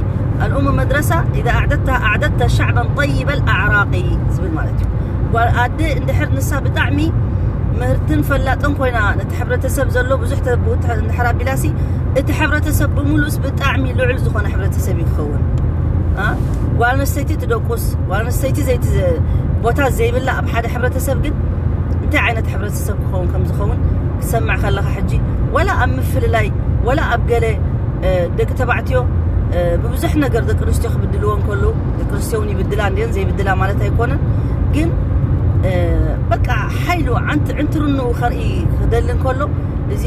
ኣልኡሙ መድረሳ ኢዛ ኣዕደድታ ኣዕደድታ ሻዕበን ጠይበል ኣዕራቂ ዝብል ማለት እዩ። ጓል ኣደ እንድሕር ንሳ ብጣዕሚ ምህርትን ፈላጥን ኮይና ነቲ ሕብረተሰብ ዘሎ ብዙሕ እንድሕር ኣቢላሲ እቲ ሕብረተሰብ ብምሉእስ ብጣዕሚ ልዑል ዝኾነ ሕብረተሰብ እዩ ክኸውን። ጓል ኣንስተይቲ ትደቁስ፣ ጓል ኣንስተይቲ ዘይቲ ቦታ ዘይብላ ኣብ ሓደ ሕብረተሰብ ግን እንታይ ዓይነት ሕብረተሰብ ክኸውን ከም ዝኸውን ክሰምዕ ከለኻ ሕጂ ወላ ኣብ ምፍልላይ ወላ ኣብ ገለ ደቂ ተባዕትዮ ብብዙሕ ነገር ደቂ ኣንስትዮ ክብድልዎ እንከሉ ደቂ ኣንስትዮ እውን ይብድላ እንዲን ዘይብድላ ማለት ኣይኮነን። ግን በቃ ሓይሉ ዕንትርንኡ ከርኢ ክደሊ እንከሎ እዚ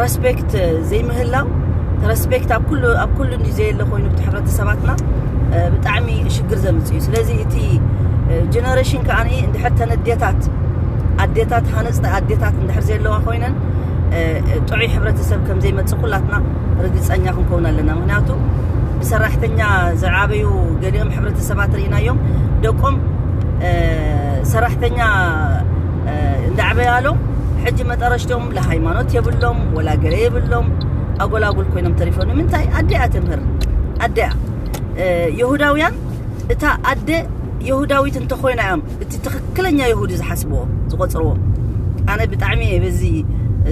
ረስፔክት ዘይምህላው ረስፔክት ኣብ ኩሉ ኣብ ኩሉ እንዲ ዘየለ ኮይኑ እቲ ሕብረተሰባትና ብጣዕሚ ሽግር ዘምፅእ እዩ። ስለዚ እቲ ጀነሬሽን ከዓ እንድሕር ተነዴታት ኣዴታት ሃነፅቲ ኣዴታት እንድሕር ዘለዋ ኮይነን ጥዑይ ሕብረተሰብ ከም ዘይመፅእ ኩላትና ርግፀኛ ክንከውን ኣለና። ምክንያቱ ብሰራሕተኛ ዝዓበዩ ገሊኦም ሕብረተሰባት ርኢናዮም ደቆም ሰራሕተኛ እንዳዕበያሎም ሕጂ መጠረሽቶም ለሃይማኖት የብሎም ወላ ገለ የብሎም ኣጎላጉል ኮይኖም ተሪፎም። ንምንታይ ኣደያ ትምህር ኣደያ ይሁዳውያን እታ ኣደ ይሁዳዊት እንተኮይና እዮም እቲ ትኽክለኛ ይሁዲ ዝሓስብዎ ዝቆፅርዎ። ኣነ ብጣዕሚ እየ በዚ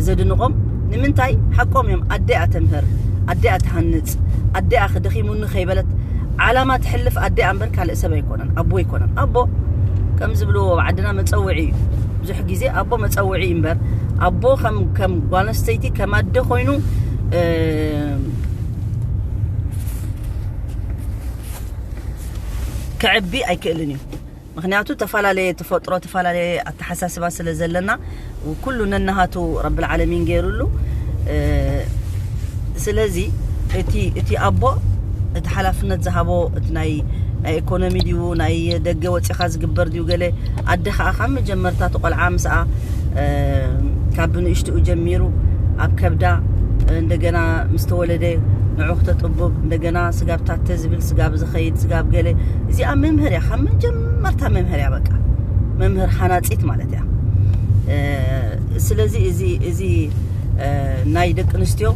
ዘድንቆም። ንምንታይ ሓቆም እዮም። ኣደያ ተምህር፣ ኣደያ ትሃንፅ፣ ኣደያ ክደኺሙኒ ከይበለት ዓላማ ትሕልፍ ኣደያ እምበር ካልእ ሰብ ኣይኮነን፣ ኣቦ ኣይኮነን። ኣቦ ከም ዝብልዎ ኣብ ዓድና መፀውዒ እዩ። ብዙሕ ግዜ ኣቦ መፀውዒ እዩ እምበር ኣቦ ከም ከም ጓል ኣንስተይቲ ከም ኣደ ኮይኑ ክዕቢ ኣይክእልን እዩ። ምክንያቱ ተፈላለየ ተፈጥሮ ተፈላለየ ኣተሓሳስባ ስለ ዘለና ኩሉ ነናሃቱ ረብል ዓለሚን ገይሩሉ። ስለዚ እቲ እቲ ኣቦ እቲ ሓላፍነት ዝሃቦ እቲ ናይ ናይ ኢኮኖሚ ድዩ ናይ ደገ ወፂኻ ዝግበር ድዩ ገለ ኣደ ከዓ ካብ መጀመርታ እቲ ቆልዓ ምስኣ ካብ ብንእሽትኡ ጀሚሩ ኣብ ከብዳ እንደገና ምስ ተወለደ ንዑ ክተጥቡብ እንደገና ስጋብ ታተ ዝብል ስጋብ ዝኸይድ ስጋብ ገለ እዚኣ መምህር እያ። ካብ መጀመርታ መምህር እያ። በቃ መምህር ሓናፂት ማለት እያ። ስለዚ እዚ እዚ ናይ ደቂ ኣንስትዮ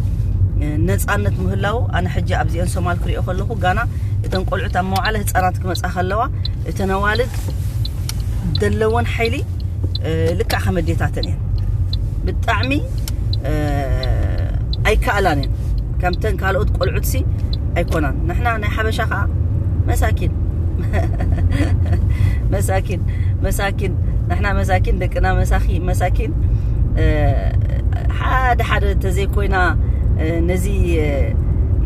ነፃነት ምህላው ኣነ ሕጂ ኣብዚአን ሶማል ክሪኦ ከለኹ ጋና እተን ቆልዑት ኣብ መዋዕለ ህፃናት ክመፃ ከለዋ እተን ኣዋልድ ዘለወን ሓይሊ ልክዕ ከም ኣዴታተን እየን። ብጣዕሚ ኣይከኣላን እየን። ከምተን ካልኦት ቆልዑትሲ ኣይኮናን። ንሕና ናይ ሓበሻ ከዓ መሳኪን መሳኪን መሳኪን ንሕና መሳኪን ደቅና መሳኪ መሳኪን ሓደ ሓደ ተዘይኮይና ነዚ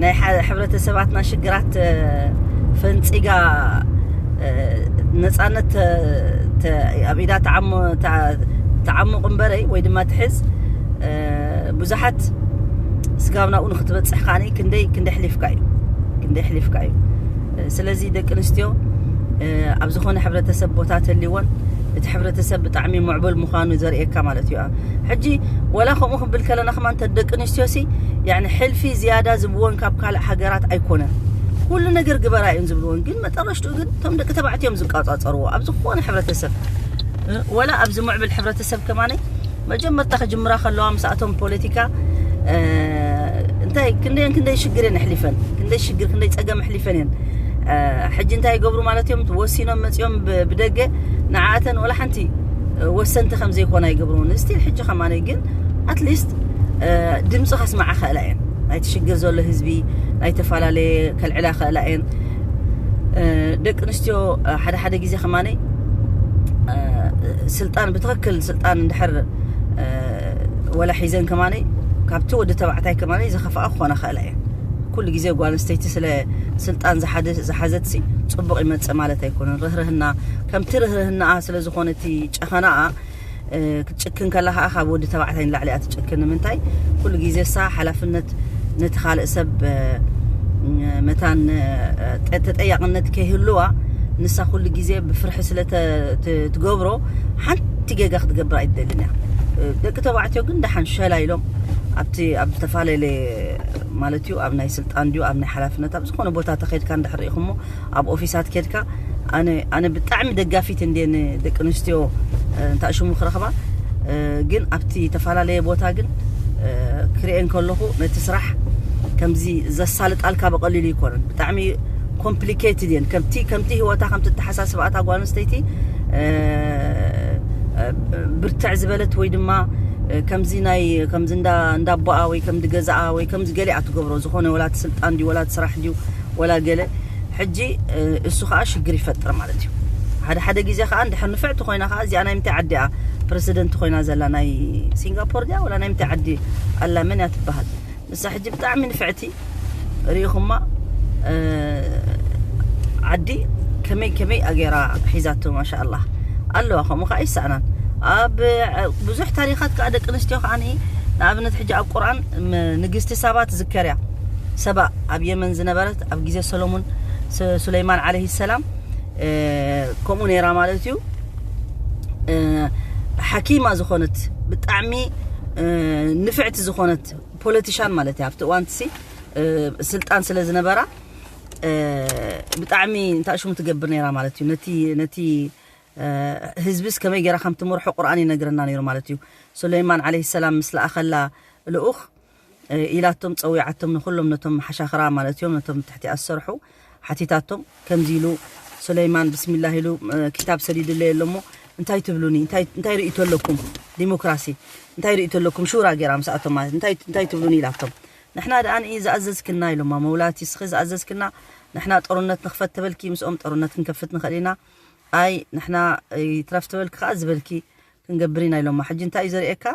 ናይ ሕብረተሰባትና ሽግራት ፈንፂጋ ነፃነት ኣብ ኢዳ ተዓሙቕ እምበረይ ወይ ድማ ትሕዝ ብዙሓት ስጋብ ናብኡ ንክትበፅሕ ከዓ ክንደይ ክንደይ ሕሊፍካ እዩ ክንደይ ሕሊፍካ እዩ። ስለዚ ደቂ ኣንስትዮ ኣብ ዝኾነ ሕብረተሰብ ቦታ ተልወን እቲ ሕብረተሰብ ብጣዕሚ ምዕቡል ምዃኑ ዘርእየካ ማለት እዩ። ሕጂ ወላ ከምኡ ክንብል ከለና ከማን ተደቂ ኣንስትዮ ሲ ሕልፊ ዝያዳ ዝብወን ካብ ካልእ ሃገራት ኣይኮነን። ኩሉ ነገር ግበራ እዮም ዝብልዎን ግን መጠረሽትኡ ግን እቶም ደቂ ተባዕትዮ እዮም ዝቆፃፀርዎ ኣብ ዝኾነ ሕብረተሰብ ወላ ኣብዚ ምዕብል ሕብረተሰብ ከማነይ መጀመርታ ክጅምራ ከለዋ ምስኣቶም ፖለቲካ እንታይ ክንደይን ክንደይ ሽግር እየን ኣሕሊፈን ክንደይ ሽግር ክንደይ ፀገም ኣሕሊፈን እየን። ሕጂ እንታይ ይገብሩ ማለት እዮም ወሲኖም መፂኦም ብደገ ንዓተን ወላ ሓንቲ ወሰንቲ ከም ዘይኮና ይገብርዎን ስቲል ሕጂ ከማነይ ግን ኣትሊስት ድምፂ ከስማዓ ክእላ እየን። ናይቲ ሽግር ዘሎ ህዝቢ ናይ ተፈላለየ ከልዕላ ክእላ እየን። ደቂ ኣንስትዮ ሓደ ሓደ ግዜ ከማነይ ስልጣን ብትክክል ስልጣን እንድሕር ወላ ሒዘን ከማነይ ካብቲ ወዲ ተባዕታይ ከማነይ ዝኸፍኣ ክኾና ክእላ እየን። ኩሉ ግዜ ጓል ኣንስተይቲ ስለ ስልጣን ዝሓዘት ሲ ፅቡቕ ይመፅእ ማለት ኣይኮነን። ርህርህና ከምቲ ርህርህናኣ ስለ ዝኾነ እቲ ጨኸናኣ ክትጭክን ከላ ከዓ ካብ ወዲ ተባዕታይ ንላዕሊ እያ ትጭክን። ንምንታይ ኩሉ ግዜ እሳ ሓላፍነት ነቲ ካልእ ሰብ መታን ተጠያቅነት ከይህልዋ ንሳ ኩሉ ግዜ ብፍርሒ ስለ ትገብሮ ሓንቲ ጌጋ ክትገብር ኣይትደልን እያ። ደቂ ተባዕትዮ ግን ደሓን ሸላ ኢሎም ኣብቲ ኣብ ዝተፈላለየ ማለት እዩ ኣብ ናይ ስልጣን ድዩ ኣብ ናይ ሓላፍነት ኣብ ዝኾነ ቦታ ተኸድካ እንድሕር ርኢኹሞ ኣብ ኦፊሳት ከድካ ኣነ ኣነ ብጣዕሚ ደጋፊት እንዴ ንደቂ ኣንስትዮ፣ እ፣ እንታይ ሽሙ ክረኽባ፣ እ፣ ግን ኣብቲ ተፈላለየ ቦታ ግን፣ እ፣ ክርእየን ከለኹ ነቲ ስራሕ ከምዚ ዘሳልጣልካ ብቐሊሉ ይኮነን። ብጣዕሚ ኮምፕሊኬትድ እየን። ከምቲ ከምቲ ህይወታ ከምቲ ተሓሳስባኣታ ጓል ኣንስተይቲ፣ እ፣ እ፣ ብርትዕ ዝበለት ወይ ድማ፣ እ፣ ከምዚ ናይ ከምዚ እንዳ እንዳቦኣ ወይ ከምዚ ገዛኣ ወይ ከምዚ ገሊኣ ትገብሮ ዝኾነ ወላ እቲ ስልጣን ድዩ ወላ እቲ ስራሕ ድዩ ወላ ገለ ሕጂ፣ እ፣ እሱ ከዓ ሽግር ይፈጥር ማለት እዩ። ሓደ ሓደ ግዜ ከዓ እንድሕር ንፍዕቲ ኮይና ከዓ እዚኣ ናይ ምንታይ ዓዲ እያ ፕረሲደንት ኮይና ዘላ ናይ ሲንጋፖር ድያ ወላ ናይ ምንታይ ዓዲ ኣላ መን እያ ትበሃል? ንሳ ሕጂ ብጣዕሚ ንፍዕቲ ርኢኹማ፣ እ፣ ዓዲ ከመይ ከመይ ኣገይራ ሒዛቶ ማሻኣላህ ኣለዋ። ከምኡ ከዓ ይሰኣናን ኣብ ብዙሕ ታሪኻት ከዓ ደቂ ኣንስትዮ ከዓ ንኣብነት ሕጂ ኣብ ቁርኣን ም- ንግስቲ ሳባ ትዝከር እያ። ሰባ ኣብ የመን ዝነበረት ኣብ ግዜ ሰሎሞን ስ- ሱለይማን ዓለይሂ ሰላም፣ እ፣ ከምኡ ነይራ ማለት እዩ። እ፣ ሓኪማ ዝኾነት ብጣዕሚ፣ እ፣ ንፍዕቲ ዝኾነት ፖለቲሻን ማለት እያ ኣብቲ እዋን ትሲ፣ እ፣ ስልጣን ስለ ዝነበራ፣ እ፣ ብጣዕሚ እንታይ ሽሙ ትገብር ነይራ ማለት እዩ። ነቲ ነቲ እ፣ ህዝብስ ከመይ ገይራ ከም ትመርሖ ቁርኣን ይነግረና ነይሩ ማለት እዩ። ሱለይማን ዓለይሂ ሰላም ምስ ለኣኸላ ልኡኽ፣ እ፣ ኢላቶም ጸዊዓቶም ንኹሎም ነቶም ሓሻኽራ ማለት እዮም ነቶም ትሕቲ ኣሰርሑ ሓቲታቶም ከምዚ ኢሉ ሱለይማን ብስሚላህ ኢሉ፣ እ፣ ክታብ ሰዲዱለይ ኣሎ እሞ እንታይ ትብሉኒ እንታይ እንታይ ርእይቶ ኣለኩም ዲሞክራሲ እንታይ ርእይቶ ኣለኩም ሹራ ገይራ ምስኣቶም ማለት እንታይ እንታይ ትብሉኒ ኢላቶም ንሕና ደኣ ንኢ ዝኣዘዝክና ኢሎማ መውላቲ ስኺ ዝኣዘዝክና ንሕና ጦርነት ንኽፈት ተበልኪ ምስኦም ጦርነት ክንከፍት ንኽእል ኢና ኣይ ንሕና ይትረፍ ተበልኪ ከዓ ዝበልኪ ክንገብር ኢና ኢሎማ ሕጂ እንታይ እዩ ዘርእየካ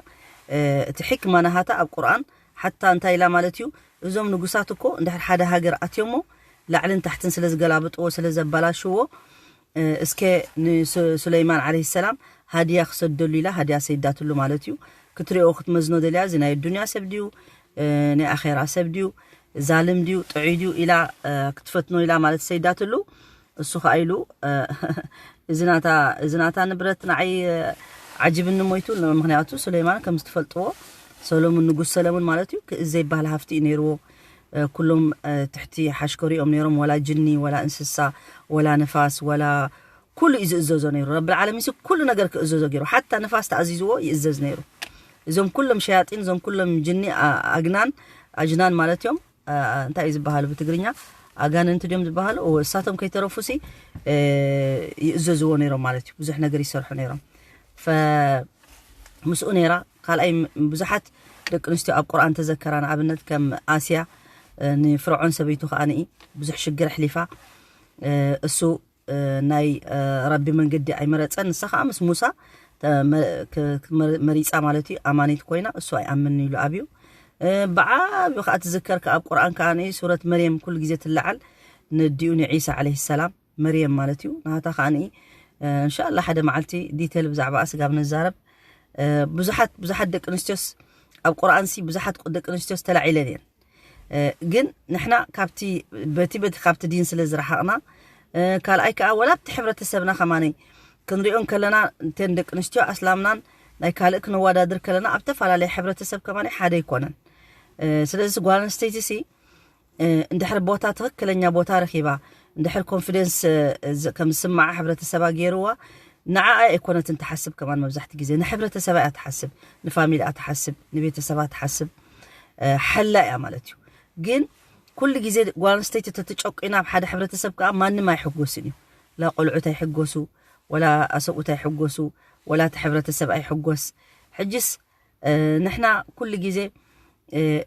እቲ ሕክማ ናሃታ ኣብ ቁርኣን ሓታ እንታይ ኢላ ማለት እዩ እዞም ንጉሳት እኮ እንድሕር ሓደ ሃገር ኣትዮሞ ላዕልን ታሕትን ስለ ዝገላብጥዎ ስለ ዘባላሽዎ እስከ ንሱለይማን ዓለይሂ ሰላም ሃድያ ክሰደሉ ኢላ ሃድያ ሰይዳትሉ ማለት እዩ ክትሪኦ ክትመዝኖ ደልያ እዚ ናይ ዱንያ ሰብ ድዩ ናይ ኣኼራ ሰብ ድዩ ዛልም ድዩ ጥዑይ ድዩ ኢላ ክትፈትኖ ኢላ ማለት ሰይዳትሉ እሱ ከዓ ኢሉ እዚ ናታ እዚ ናታ ንብረት ንዓይ ዓጅብኒ ሞይቱ ምክንያቱ ሱለይማን ከም ዝትፈልጥዎ ሰሎሙን ንጉስ ሰለሙን ማለት እዩ ክእዝ ዘይበሃል ሃፍቲ እዩ ነይርዎ ኩሎም ትሕቲ ሓሽከሪኦም ነይሮም ወላ ጅኒ ወላ እንስሳ ወላ ንፋስ ወላ ኩሉ እዩ ዝእዘዞ ነይሩ ረብል ዓለሚን ኩሉ ነገር ክእዘዞ ገይሩ ሓታ ንፋስ ተኣዚዝዎ ይእዘዝ ነይሩ እዞም ኩሎም ሸያጢን እዞም ኩሎም ጅኒ ኣግናን ኣጅናን ማለት እዮም እንታይ እዩ ዝበሃሉ ብትግርኛ ኣጋንንቲ ድዮም ዝበሃሉ እሳቶም ከይተረፉሲ ይእዘዝዎ ነይሮም ማለት እዩ ብዙሕ ነገር ይሰርሑ ነይሮም ምስኡ ነይራ ካልኣይ ብዙሓት ደቂ ኣንስትዮ ኣብ ቁርኣን ተዘከራ ንኣብነት ከም ኣስያ ንፍርዖን ሰበይቱ ከዓ ንኢ ብዙሕ ሽግር ኣሕሊፋ እሱ ናይ ረቢ መንገዲ ኣይመረፀን ንሳ ከዓ ምስ ሙሳ መሪፃ ማለት እዩ ኣማኒት ኮይና እሱ ኣይኣምን ኢሉ ኣብዩ ብዓብዩ ከዓ ትዝከር ከዓ ኣብ ቁርኣን ከዓ ንኢ ሱረት መርየም ኩሉ ግዜ ትለዓል ንዲኡ ንዒሳ ዓለይሂ ሰላም መርየም ማለት እዩ ናታ ከዓ ንኢ እንሻላ ሓደ መዓልቲ ዲቴል ብዛዕባ ስጋብ ንዛረብ ብዙሓት ብዙሓት ደቂ ኣንስትዮስ ኣብ ቁርኣንሲ ብዙሓት ደቂ ኣንስትዮስ ተላዒለን እየን ግን ንሕና ካብቲ በቲ በቲ ካብቲ ዲን ስለ ዝረሓቕና ካልኣይ ከዓ ወላ ኣብቲ ሕብረተሰብና ከማነይ ክንሪኦ ከለና እንተን ደቂ ኣንስትዮ ኣስላምናን ናይ ካልእ ክነወዳድር ከለና ኣብ ተፈላለየ ሕብረተሰብ ከማነይ ሓደ ኣይኮነን ስለዚ ጓል ኣንስተይቲ ሲ እንድሕር ቦታ ትኽክለኛ ቦታ ረኺባ እንድሕር ኮንፊደንስ ከም ዝስምዓ ሕብረተሰባ ገይርዋ ንዓኣ ኣይኮነትን ትሓስብ ከማን መብዛሕቲ ግዜ ንሕብረተሰባ እያ ትሓስብ ንፋሚሊ እያ ትሓስብ ንቤተሰባ ትሓስብ ሓላ እያ ማለት እዩ ግን ኩሉ ግዜ ጓል ኣንስተይቲ ተተጨቂና ኣብ ሓደ ሕብረተሰብ ከዓ ማንም ኣይሕጎስን እዩ ላ ቆልዑት ኣይሕጎሱ ወላ ኣሰብኡት ኣይሕጎሱ ወላ እቲ ሕብረተሰብ ኣይሕጎስ ሕጅስ ንሕና ኩሉ ግዜ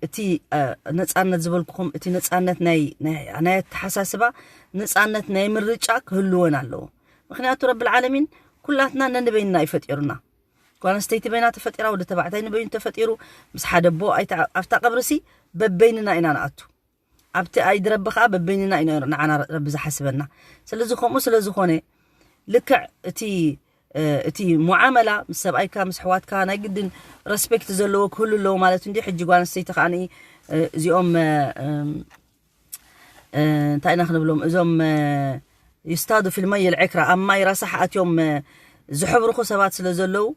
እቲ ነፃነት ዝበልኩኹም እቲ ነፃነት ናይ ኣተሓሳስባ ነፃነት ናይ ምርጫ ክህልወን ኣለዎ ምክንያቱ ረብል ዓለሚን ኩላትና ነንበይንና እዩ ፈጢሩና ጓል ኣንስተይቲ በይና ተፈጢራ ወዲ ተባዕታይ ንበይኑ ተፈጢሩ ምስ ሓደ ኣቦ ኣብታ ቀብርሲ በበይንና ኢና ንኣቱ ኣብቲ ኣይዲ ረቢ ከዓ በበይንና እዩ ንዓና ረቢ ዝሓስበና ስለዚ ከምኡ ስለ ዝኾነ ልክዕ እቲ እቲ ሙዓመላ ምስ ሰብኣይካ ምስ ኣሕዋትካ ናይ ግድን ረስፔክት ዘለዎ ክህሉ ኣለዎ ማለት እንዲ ሕጂ ጓል ኣንስተይቲ ከዓ እዚኦም እንታይ ኢና ክንብሎም እዞም ይስታዱ ፊልመይ ልዕክራ ኣብ ማይ ረሳሕ ኣትዮም ዝሕብርኹ ሰባት ስለ ዘለዉ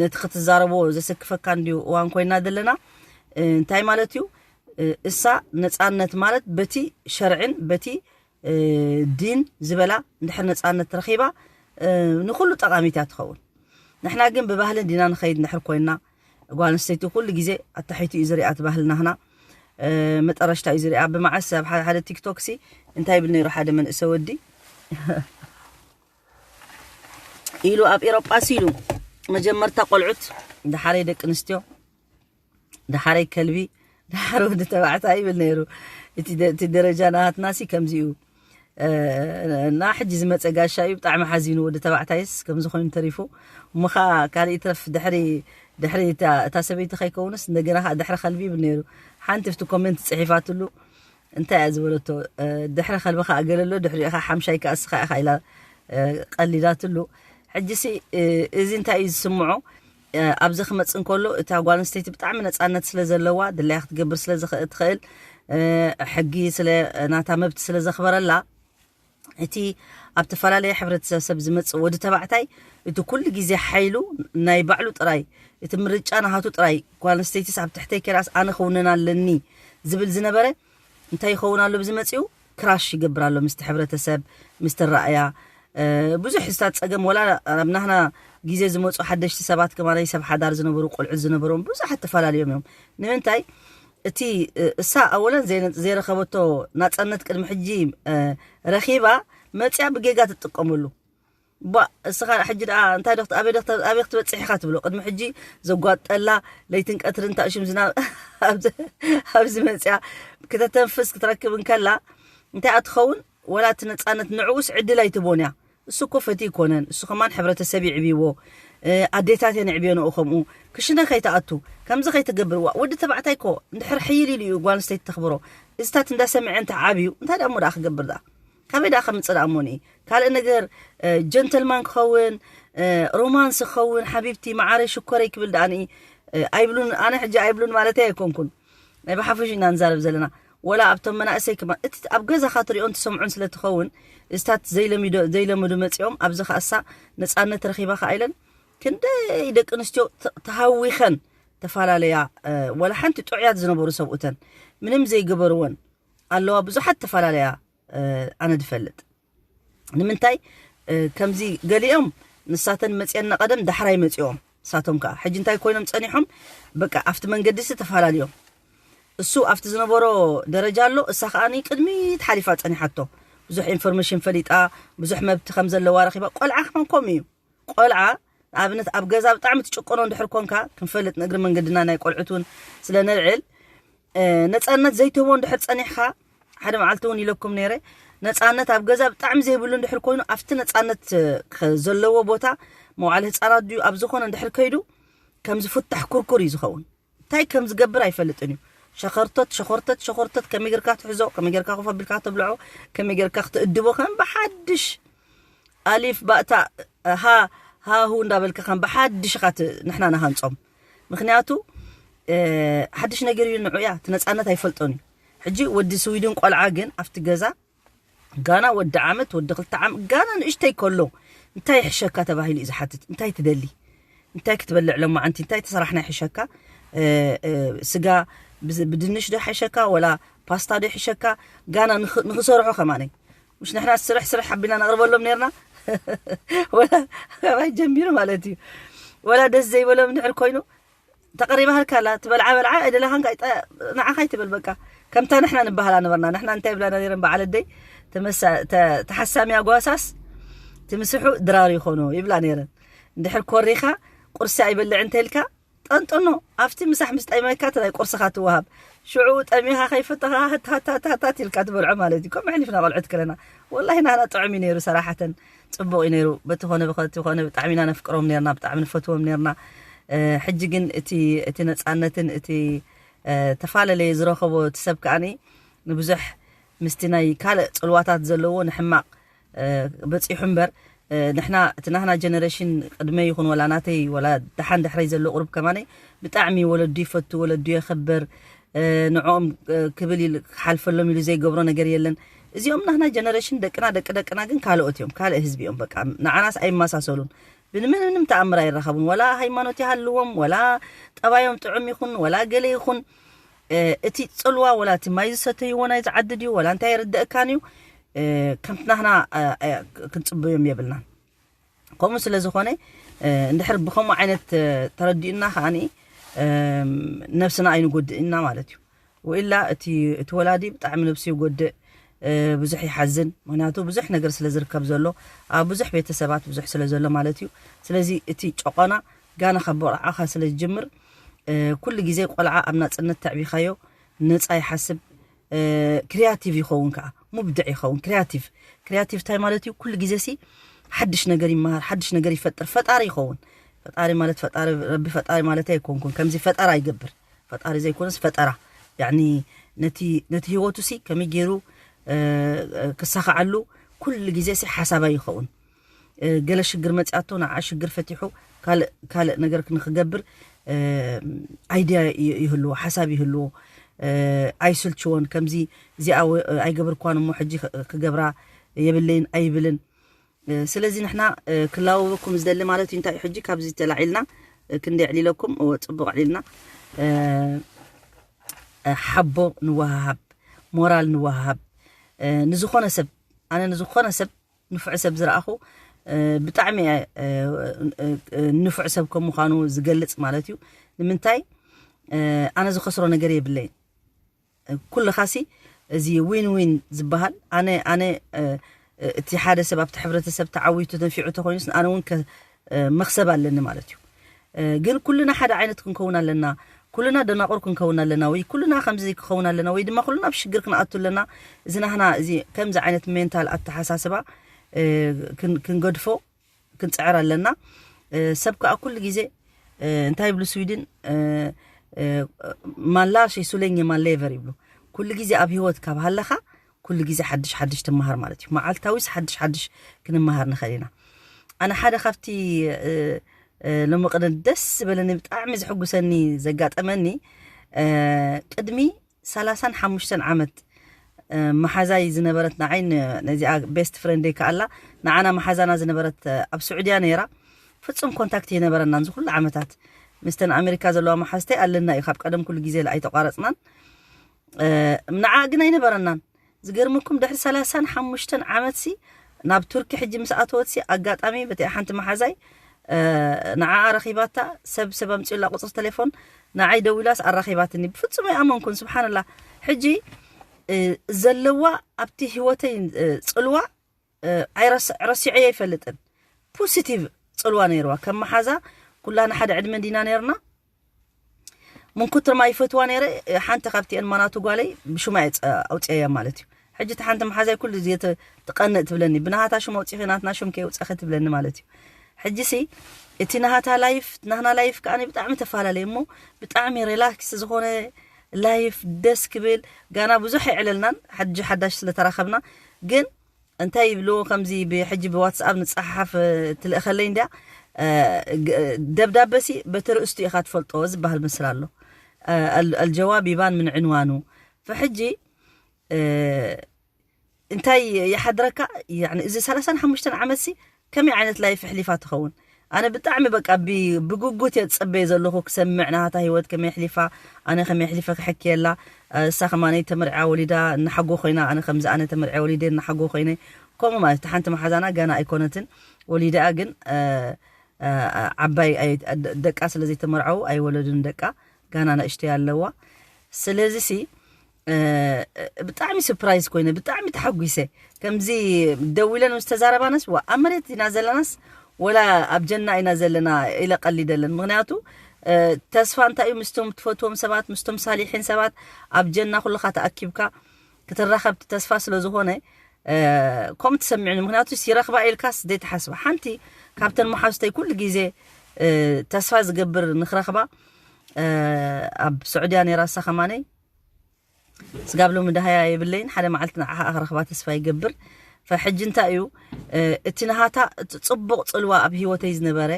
ነቲ ክትዛረቦ ዘሰክፈካ እንዲዩ እዋን ኮይና ዘለና እንታይ ማለት እዩ እሳ ነፃነት ማለት በቲ ሸርዕን በቲ ዲን ዝበላ እንድሕር ነፃነት ረኺባ ንኩሉ ጠቓሚት እያ ትኸውን። ንሕና ግን ብባህልን ዲና ንኸይድ እንድሕር ኮይና፣ ጓል ኣንስተይቲ ኩሉ ግዜ ኣታሒቱ እዩ ዝሪኣ እቲ ባህልናህና። መጠረሽታ እዩ ዝሪኣ። ብመዓስ ኣብ ሓደ ቲክቶክ ሲ እንታይ ይብል ነይሩ ሓደ መንእሰ ወዲ ኢሉ ኣብ ኤሮጳ ሲ ኢሉ፣ መጀመርታ ቆልዑት፣ ደሓረይ ደቂ ኣንስትዮ፣ ደሓረይ ከልቢ፣ ደሓር ወዲ ተባዕታይ ይብል ነይሩ። እቲ ደረጃ ናሃትና ሲ ከምዚኡ። እና ሕጂ ዝመፀ ጋሻ እዩ ብጣዕሚ ሓዚኑ፣ ወዲ ተባዕታይስ ከምዚ ኮይኑ ተሪፉ። እሞ ኸዓ ካልእ ይትረፍ፣ ድሕሪ ድሕሪ እታ ሰበይቲ ከይከውንስ እንደገና ኸዓ ድሕሪ ከልቢ ይብል ነይሩ። ሓንቲ ብቲ ኮሜንት ፅሒፋትሉ፣ እንታይ እያ ዝበለቶ? ድሕሪ ከልቢ ኸዓ ገለሎ፣ ድሕሪኡ ኸዓ ሓምሻይ ከኣ እስኻ ኢኻ ኢላ ቀሊዳትሉ። ሕጂ ሲ እዚ እንታይ እዩ ዝስምዖ? ኣብዚ ክመጽእ እንከሎ እታ ጓል ኣንስተይቲ ብጣዕሚ ነጻነት ስለ ዘለዋ፣ ድላያ ክትገብር ስለ ትኽእል፣ ሕጊ ስለ ናታ መብት ስለ ዘኽበረላ፣ እቲ ኣብ ተፈላለየ ሕብረተሰብ ዝመጽእ ወዲ ተባዕታይ እቲ ኩሉ ግዜ ሓይሉ ናይ ባዕሉ ጥራይ፣ እቲ ምርጫ ናሃቱ ጥራይ፣ ጓል ኣንስተይቲስ ኣብ ትሕተይ ከይራስ ኣነ ክውንን ኣለኒ ዝብል ዝነበረ እንታይ ይኸውን ኣሎ ብዝመጽኡ ክራሽ ይገብር ኣሎ ምስቲ ሕብረተሰብ፣ ምስቲ ረኣያ። ብዙሕ ስታት ጸገም ወላ ኣብ ናህና ግዜ ዝመፁ ሓደሽቲ ሰባት ከማናይ ሰብ ሓዳር ዝነበሩ ቆልዑት ዝነበሮም ብዙሓት ተፈላለዮም እዮም። ንምንታይ እቲ እሳ ኣወለን ዘይረኸበቶ ናፃነት ቅድሚ ሕጂ ረኺባ መፅያ ብጌጋ ትጥቀመሉ። ቧ እስኻ ሕጂ ደኣ እንታይ ዶ ኣበይ ዶ ኣበይ ክትበፅሕ ኢኻ ትብሎ። ቅድሚ ሕጂ ዘጓጠላ ለይትን ቀትርን ታእሽም ዝናብ ኣብዚ መፅያ ክተተንፍስ ክትረክብ እንከላ እንታይ ኣትኸውን ወላ እቲ ነፃነት ንዕኡስ ዕድል ኣይትቦን እያ። እሱ እኮ ፈቲ ይኮነን፣ እሱ ከማን ሕብረተሰብ ይዕብይዎ፣ ኣዴታት የን ዕብዮ ንኡ ከምኡ ክሽነ ከይትኣቱ ከምዚ ከይትገብር። ዋ ወዲ ተባዕታይ እኮ እንድሕር ሕይል ኢሉ እዩ ጓል ኣንስተይቲ ተኽብሮ። እዚታት እንዳሰምዐ እንተ ዓብዩ እንታይ ደኣ እሞ ደኣ ክገብር ደኣ? ካበይ ደኣ ከምፅእ ደኣ እሞ ንኢ ካልእ ነገር ጀንተልማን ክኸውን ሮማንስ ክኸውን ሓቢብቲ መዓረይ ሽኮረይ ክብል ደኣ ንኢ ኣይብሉን። ኣነ ሕጂ ኣይብሉን ማለተይ ኣይኮንኩን፣ ናይ ብሓፈሽ ኢና ንዛረብ ዘለና። ወላ ኣብቶም መናእሰይ ከማን እቲ ኣብ ገዛኻ ትሪኦን ትሰምዖን ስለ ትኸውን፣ እዚታት ዘይለምዶ ዘይለመዱ መጺኦም ኣብዚ ከኣሳ ነጻነት ረኺባ ከኣ ኢለን ክንደይ ደቂ ኣንስትዮ ተሃዊኸን ተፈላለያ። ወላ ሓንቲ ጥዑያት ዝነበሩ ሰብኡተን ምንም ዘይገበርወን ኣለዋ ብዙሓት ተፈላለያ። ኣነ ዝፈልጥ ንምንታይ ከምዚ ገሊኦም ንሳተን መፅአና ቀደም ዳሕራይ መፂኦም ንሳቶም ከዓ ሕጂ እንታይ ኮይኖም ፀኒሖም በቃ ኣብቲ መንገዲ ሲ ተፈላለዮም። እሱ ኣብቲ ዝነበሮ ደረጃ ኣሎ፣ እሳ ከዓ ቅድሚት ሓሊፋ ፀኒሓቶ። ብዙሕ ኢንፎርሜሽን ፈሊጣ፣ ብዙሕ መብቲ ከም ዘለዋ ረኪባ። ቆልዓ ከማን ከምኡ እዩ። ቆልዓ ንኣብነት ኣብ ገዛ ብጣዕሚ ትጭቆኖ እንድሕር ኮንካ ክንፈልጥ ንእግሪ መንገድና ናይ ቆልዑት እውን ስለ ነልዕል ነፃነት ዘይትህቦ እንድሕር ፀኒሕካ ሓደ መዓልቲ እውን ኢለኩም ነይረ። ነፃነት ኣብ ገዛ ብጣዕሚ ዘይብሉ እንድሕር ኮይኑ ኣብቲ ነፃነት ዘለዎ ቦታ መዋዕለ ህፃናት ድዩ ኣብ ዝኾነ እንድሕር ከይዱ ከም ዝፍታሕ ኩርኩር እዩ ዝኸውን። እንታይ ከም ዝገብር ኣይፈልጥን እዩ። ሸኸርተት ሸኾርተት ሸኾርተት ከመይ ጌርካ ትሕዞ፣ ከመይ ጌርካ ኮፍ ኣቢልካ ተብልዖ፣ ከመይ ጌርካ ክትእድቦ ከም ብሓድሽ ኣሊፍ ባእታ ሃ ሃሁ እንዳበልካ ከም ብሓድሽ ኢኻ ንሕና ንሃንፆም። ምክንያቱ ሓድሽ ነገር እዩ ንዑ እያ እቲ ነፃነት ኣይፈልጦን እዩ። ሕጂ ወዲ ስዊድን ቆልዓ ግን ኣብቲ ገዛ ጋና ወዲ ዓመት ወዲ ክልተ ዓመት ጋና ንእሽተይ ከሎ እንታይ ይሕሸካ ተባሂሉ እዩ ዝሓትት። እንታይ ትደሊ እንታይ ክትበልዕ ለማዓንቲ እንታይ ተሰራሕና ይሕሸካ? ስጋ ብድንሽ ዶ ይሕሸካ ወላ ፓስታ ዶ ይሕሸካ? ጋና ንክሰርሖ ከማነይ ምሽ ንሕና ስርሕ ስርሕ ሓቢልና ነቕርበሎም ነርና። ወላ ካባይ ጀሚሩ ማለት እዩ። ወላ ደስ ዘይበሎም እንድሕር ኮይኑ ተቐሪባህልካ ኣላ ትበልዓ በልዓ ኣይደለኻን ንዓኻ ይትበል በቃ። ከምታ ንሕና ንበሃላ ነበርና። ንሕና እንታይ ይብላና ነይረን በዓል ኣደይ ተሓሳሚ ኣጓሳስ ትምስሑ ድራር ይኾኖ ይብላ ነይረን። እንድሕር ኮሪኻ ቁርሲ ኣይበልዕ እንተልካ ጠንጥኖ ኣብቲ ምሳሕ ምስ ጠይመካ እቲ ናይ ቁርስኻ ትወሃብ ሽዑ ጠሚኻ ከይፈተኻ ሃታታታት ኢልካ ትበልዖ ማለት እዩ። ከም ኣሕሊፍና ቆልዑት ከለና ወላሂ ናህና ጥዑም እዩ ነይሩ ሰራሓተን ጽቡቕ እዩ ነይሩ። በቲ ኮነ ብኸቲ ኮነ ብጣዕሚ ኢና ነፍቅሮም ነርና፣ ብጣዕሚ ንፈትዎም ነርና። ሕጂ ግን እቲ እቲ ነጻነትን እቲ ተፈላለየ ዝረኸቦ እቲ ሰብ ከኣኒ ንብዙሕ ምስቲ ናይ ካልእ ጽልዋታት ዘለዎ ንሕማቕ በፂሑ እምበር ንሕና እቲ ናህና ጀነሬሽን ቅድመ ይኹን ወላ ናተይ ወላ ደሓን ድሕረይ ዘሎ ቁሩብ ከማነይ ብጣዕሚ ወለዱ ይፈቱ ወለዱ የኽብር። ንዕኦም ክብል ክሓልፈሎም ኢሉ ዘይገብሮ ነገር የለን። እዚኦም ናህና ጀነሬሽን ደቅና ደቂ ደቅና ግን ካልኦት እዮም ካልእ ህዝቢ እዮም በቃ ንዓናስ ኣይመሳሰሉን። ብምንም ምንም ተኣምር ኣይራኸቡን ወላ ሃይማኖት ይሃልዎም ወላ ጠባዮም ጥዑም ይኹን ወላ ገለ ይኹን እቲ ፅልዋ ወላ እቲ ማይ ዝሰተይዎ ናይ ዝዓዲ ድዩ ወላ እንታይ ይርደእካን እዩ። ከምቲ ናህና ክንፅበዮም የብልናን። ከምኡ ስለ ዝኾነ እንድሕር ብከምኡ ዓይነት ተረዲኡና ከዓኒ ነብስና ኣይንጎድእና ማለት እዩ። ወኢላ እቲ እቲ ወላዲ ብጣዕሚ ነብሱ ይጎድእ፣ ብዙሕ ይሓዝን። ምክንያቱ ብዙሕ ነገር ስለ ዝርከብ ዘሎ፣ ኣብ ብዙሕ ቤተሰባት ብዙሕ ስለ ዘሎ ማለት እዩ። ስለዚ እቲ ጨቆና ጋና ካብ ቦቕዓኻ ስለ ዝጅምር፣ ኩሉ ግዜ ቆልዓ ኣብ ናፅነት ተዕቢኻዮ ነፃ ይሓስብ፣ ክሪያቲቭ ይኸውን፣ ከዓ ሙብድዕ ይኸውን። ክሪያቲቭ ክሪያቲቭ እንታይ ማለት እዩ? ኩሉ ግዜ ሲ ሓድሽ ነገር ይመሃር፣ ሓድሽ ነገር ይፈጥር፣ ፈጣሪ ይኸውን። ፈጣሪ ማለት ፈጣሪ፣ ረቢ ፈጣሪ ማለት ኣይኮንኩን፣ ከምዚ ፈጠራ ይገብር። ፈጣሪ ዘይኮነስ ፈጠራ፣ ያኒ ነቲ ነቲ ህይወቱ ሲ ከመይ ገይሩ ክሳኻዓሉ ኩሉ ግዜ ሲ ሓሳባይ ይኸውን። ገለ ሽግር መፅኣቶ ንዓ ሽግር ፈቲሑ ካልእ ካልእ ነገር ክንክገብር ኣይድያ ይህልዎ፣ ሓሳብ ይህልዎ። ኣይስልችዎን። ከምዚ እዚኣ ኣይገብርኳን እሞ ሕጂ ክገብራ የብለይን ኣይብልን። ስለዚ ንሕና ክላወበኩም ዝደሊ ማለት እዩ። እንታይ ሕጂ ካብዚ ተላዒልና ክንደ ዕሊለኩም? እወ፣ ፅቡቅ ዕሊልና። ሓቦ ንወሃሃብ፣ ሞራል ንወሃሃብ። ንዝኾነ ሰብ፣ ኣነ ንዝኾነ ሰብ ንፉዕ ሰብ ዝረኣኹ ብጣዕሚ ንፉዕ ሰብ ከም ምዃኑ ዝገልፅ ማለት እዩ። ንምንታይ? ኣነ ዝኸስሮ ነገር የብለይን። ኩልኻሲ እዚ ዊን ዊን ዝበሃል፣ ኣነ ኣነ እቲ ሓደ ሰብ ኣብቲ ሕብረተሰብ ተዓዊቱ ተንፊዑ ተኮይኑስ ኣነ እውን መክሰብ ኣለኒ ማለት እዩ። ግን ኩልና ሓደ ዓይነት ክንከውን ኣለና፣ ኩልና ደናቁር ክንከውን ኣለና፣ ወይ ኩልና ከምዚ ክኸውን ኣለና፣ ወይ ድማ ኩልና ኣብ ሽግር ክንኣቱ ኣለና። እዚ ናህና እዚ ከምዚ ዓይነት ሜንታል ኣተሓሳስባ ክንገድፎ ክንፅዕር ኣለና። ሰብ ከዓ ኩሉ ግዜ እንታይ ይብሉ ስዊድን፣ ማላሽ ሱለኝ ማሌቨር ይብሉ። ኩሉ ግዜ ኣብ ህይወት ካብ ሃለኻ ኩሉ ግዜ ሓድሽ ሓድሽ ትመሃር ማለት እዩ። መዓልታዊስ ሓድሽ ሓድሽ ክንመሃር ንኽእል ኢና። ኣነ ሓደ ካብቲ ሎሚ ቅነ ደስ ዝበለኒ፣ ብጣዕሚ ዝሕጉሰኒ፣ ዘጋጠመኒ፣ ቅድሚ ሰላሳን ሓሙሽተን ዓመት መሓዛይ ዝነበረት ንዓይ፣ ነዚኣ ቤስት ፍሬንደይ ከኣላ፣ ንዓና መሓዛና ዝነበረት ኣብ ስዑድያ ነይራ። ፍጹም ኮንታክት የነበረናን ዝኩሉ ዓመታት። ምስተን ኣሜሪካ ዘለዋ መሓዝተይ ኣለና እዩ፣ ካብ ቀደም ኩሉ ግዜ ኣይተቋረፅናን። ንዓ ግን ኣይነበረናን። ዝገርመኩም ድሕሪ ሰላሳን ሓሙሽተን ዓመት ሲ ናብ ቱርኪ ሕጂ ምስ ኣተወት ሲ ኣጋጣሚ በቲ ሓንቲ መሓዛይ ንዓኣ ረኺባታ፣ ሰብ ሰብ ኣምፅኡላ ቁፅሪ ቴሌፎን፣ ንዓይ ደዊላስ ኣራኺባትኒ። ብፍጹም ኣይኣመንኩን። ስብሓንላ። ሕጂ ዘለዋ ኣብቲ ህይወተይ ፅልዋ ኣይረስዐዮ ኣይፈልጥን። ፖሲቲቭ ፅልዋ ነይርዋ ከም መሓዛ። ኩላና ሓደ ዕድመ እንዲና ነይርና። ምን ኩትር ማ ይፈትዋ ነይረ፣ ሓንቲ ካብቲአን ማናቱ ጓለይ ብሽማ እየ ኣውፅአያ ማለት እዩ። ሕጂ እቲ ሓንቲ መሓዛይ ኩሉ ግዜ ትቀንእ ትብለኒ፣ ብናሃታ ሽም ኣውፂኺ ናትና ሽም ከየውፀኺ ትብለኒ ማለት እዩ። ሕጂ ሲ እቲ ናሃታ ላይፍ ናህና ላይፍ ከዓ ብጣዕሚ ተፈላለየ እሞ ብጣዕሚ ሪላክስ ዝኾነ ላይፍ ደስ ክብል። ጋና ብዙሕ ኣይዕለልናን፣ ሕጂ ሓዳሽ ስለተራኸብና። ግን እንታይ ይብልዎ፣ ከምዚ ብሕጂ ብዋትስኣፕ ንፀሓሓፍ ትልእኸለይ እንዲያ፣ ደብዳበሲ በቲ ርእስቱ ኢኻ ትፈልጦ ዝበሃል ምስል ኣሎ። ኣልጀዋብ ይባን ምን ዕንዋኑ። ፈሕጂ እንታይ ይሓድረካ? እዚ ሰላሳን ሓሙሽተን ዓመትሲ ከመይ ዓይነት ላይፍ ኣሕሊፋ ትኸውን? ኣነ ብጣዕሚ በቃ ብጉጉት እየ ዝፅበየ ዘለኹ ክሰምዕ ናታ ህይወት ከመይ ኣሕሊፋ፣ ኣነ ከመይ ኣሕሊፈ ክሕክየላ። እሳ ከማነይ ተመርዕያ ወሊዳ እናሓጎ ኮይና፣ ኣነ ከምዚ ኣነ ተመርዕያ ወሊደ እናሓጎ ኮይነ። ከምኡ ማለት ሓንቲ መሓዛና ገና ኣይኮነትን ወሊዳኣ፣ ግን ዓባይ ደቃ ስለ ዘይተመርዐው ኣይወለዱን ደቃ፣ ጋና ንእሽተይ ኣለዋ። ስለዚ ሲ ብጣዕሚ ሰርፕራይዝ ኮይነ፣ ብጣዕሚ ተሓጒሰ። ከምዚ ደዊለን ምስ ተዛረባናስ፣ ዋ ኣብ መሬት ኢና ዘለናስ ወላ ኣብ ጀና ኢና ዘለና ኢለ ቀሊደለን። ምክንያቱ ተስፋ እንታይ እዩ? ምስቶም ትፈትዎም ሰባት፣ ምስቶም ሳሊሒን ሰባት ኣብ ጀና ኩልኻ ተኣኪብካ ክትራኸብ ተስፋ ስለ ዝኾነ ከምኡ ተሰሚዑኒ። ምክንያቱ ይረኽባ ኢልካስ ዘይተሓስባ ሓንቲ ካብተን መሓዙተይ ኩሉ ግዜ ተስፋ ዝገብር ንክረኽባ ኣብ ስዑድያ ነይራ እሳ ከማነይ። ስጋብ ሎሚ ደሃያ የብለይን። ሓደ መዓልቲ ንዓኻ ክረኽባ ተስፋ ይገብር። ፈሕጂ እንታይ እዩ እቲ ናሃታ እቲ ፅቡቕ ፅልዋ ኣብ ህይወተይ ዝነበረ፣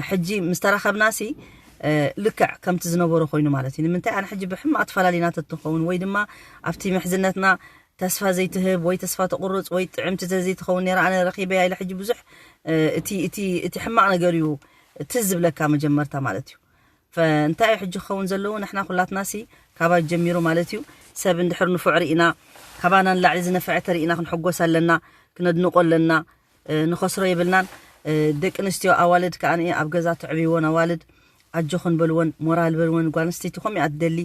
ሕጂ ምስ ተራኸብናሲ ልክዕ ከምቲ ዝነበሮ ኮይኑ ማለት እዩ። ንምንታይ ኣነ ሕጂ ብሕማቕ ተፈላሊና ተትኸውን ወይ ድማ ኣብቲ ምሕዝነትና ተስፋ ዘይትህብ ወይ ተስፋ ተቑርፅ ወይ ጥዕምቲ ተዘይትኸውን ነይራ፣ ኣነ ረኺበያ ኢለ ሕጂ ብዙሕ እቲ እቲ እቲ ሕማቕ ነገር እዩ ትዝ ዝብለካ መጀመርታ ማለት እዩ። ፈእንታይ እዩ ሕጂ ክኸውን ዘለዎ? ንሕና ኩላትና ሲ ካባይ ጀሚሩ ማለት እዩ፣ ሰብ እንድሕር ንፉዕ ርኢና ካባና ንላዕሊ ዝነፈዐ ተርኢና ክንሕጎስ ኣለና፣ ክነድንቆ ኣለና። ንኸስሮ የብልናን። ደቂ ኣንስትዮ ኣዋልድ ከኣ ኣብ ገዛ ትዕብይወን ኣዋልድ ኣጆኽን በልወን፣ ሞራል በልወን። ጓል ኣንስተይቲ ከምኡ እያ ትደሊ።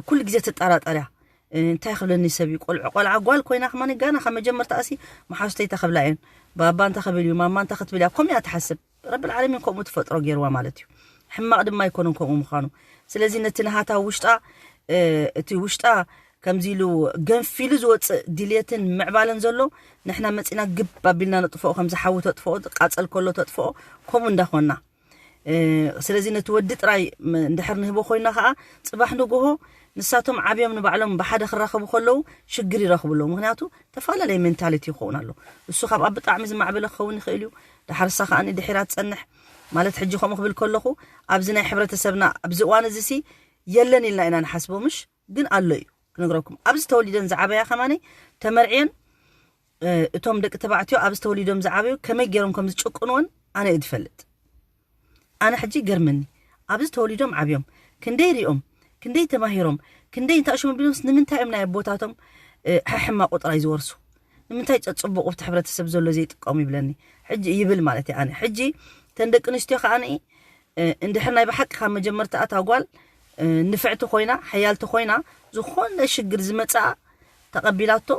ኩሉ ግዜ ትጠራጠር እያ። እንታይ ክብለኒ ሰብ እዩ? ቆልዑ፣ ቆልዓ ጓል ኮይና ከማኒ ጋና ካብ መጀመርታ ኣሲ መሓዙተይ እንታይ ክብላ እየን? ባባ እንታይ ክብል እዩ? ማማ እንታይ ክትብል እያ? ከምኡ እያ ትሓስብ። ረብል ዓለሚን ከምኡ ትፈጥሮ ገይርዋ ማለት እዩ። ሕማቕ ድማ ኣይኮነን ከምኡ ምዃኑ። ስለዚ ነቲ ናሃታ ውሽጣ፣ እቲ ውሽጣ ከምዚ ኢሉ ገንፊሉ ዝወፅእ ድልየትን ምዕባለን ዘሎ፣ ንሕና መፂና ግብ ኣቢልና ነጥፍኦ፣ ከምዚ ሓዊ ተጥፍኦ፣ ቃፀል ከሎ ተጥፍኦ፣ ከምኡ እንዳኾንና። ስለዚ ነቲ ወዲ ጥራይ እንድሕር ንህቦ ኮይና ከዓ፣ ፅባሕ ንጎሆ ንሳቶም ዓብዮም ንባዕሎም ብሓደ ክራኸቡ ከለዉ ሽግር ይረኽቡ ኣለዉ። ምክንያቱ ተፈላለየ ሜንታሊቲ ይኸውን ኣሎ። እሱ ካብኣ ብጣዕሚ ዝማዕበለ ክኸውን ይኽእል እዩ። ድሓርሳ ከዓ ድሒራ ትፀንሕ ማለት፣ ሕጂ ከምኡ ክብል ከለኹ፣ ኣብዚ ናይ ሕብረተሰብና ኣብዚ እዋን እዚ ሲ የለን ኢልና ኢና ንሓስቦ፣ ምሽ ግን ኣሎ እዩ። ክነግረኩም፣ ኣብዚ ተወሊደን ዝዓበያ ከማነይ ተመርዕየን፣ እቶም ደቂ ተባዕትዮ ኣብዚ ተወሊዶም ዝዓበዩ ከመይ ገይሮም ከም ዝጭቁንወን ኣነ እየ ዝፈልጥ። ኣነ ሕጂ ይገርመኒ፣ ኣብዚ ተወሊዶም ዓብዮም ክንደይ ሪኦም፣ ክንደይ ተማሂሮም፣ ክንደይ እንታይ ሽሙ ቢሎምስ፣ ንምንታይ እዮም ናይ ኣቦታቶም ሕሕማ ቁጥራይ ዝወርሱ? ንምንታይ ጸጽቡቑ ኣብቲ ሕብረተሰብ ዘሎ ዘይጥቀሙ ይብለኒ ሕጂ ይብል ማለት እዩ። ኣነ ሕጂ ተን ደቂ ኣንስትዮ ከኣ እንድሕር ናይ ብሓቂ ካብ መጀመርታ እታ ጓል ንፍዕቲ ኮይና፣ ሓያልቲ ኮይና፣ ዝኾነ ሽግር ዝመጽኣ ተቐቢላቶ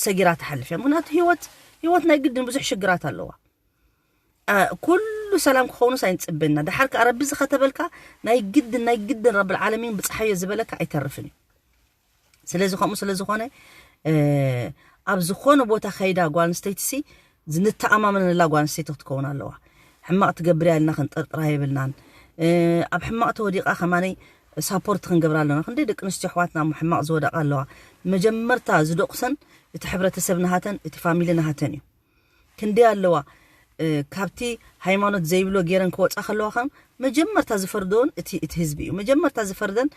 ሰጊራ ትሓልፍ እያ። ምክንያቱ ህይወት፣ ህይወት ናይ ግድን ብዙሕ ሽግራት ኣለዋ። ኩሉ ሰላም ክኸውንስ ኣይንጽበና። ድሓር ከኣ ረቢ ዝኸተበልካ ናይ ግድን፣ ናይ ግድን ረብል ዓለሚን ብጽሓዮ ዝበለካ ኣይተርፍን እዩ። ስለዚ ከምኡ ስለ ዝኾነ ኣብ ዝኾነ ቦታ ከይዳ ጓል ኣንስተይቲ ሲ ንተኣማመነላ ጓል ኣንስተይቲ ክትከውን ኣለዋ። ሕማቕ ትገብር እያ ኢልና ክንጥርጥራ የብልናን። ኣብ ሕማቕ ተወዲቓ ከማነይ ሳፖርት ክንገብራ ኣለና። ክንደይ ደቂ ኣንስትዮ ኣሕዋትና እሞ ሕማቕ ዝወደቓ ኣለዋ። መጀመርታ ዝደቑሰን እቲ ሕብረተሰብ ናሃተን፣ እቲ ፋሚሊ ናሃተን እዩ። ክንደይ ኣለዋ ካብቲ ሃይማኖት ዘይብሎ ገይረን ክወፃ ከለዋ ከም መጀመርታ ዝፈርደውን እቲ፣ እቲ ህዝቢ እዩ። መጀመርታ ዝፈርደን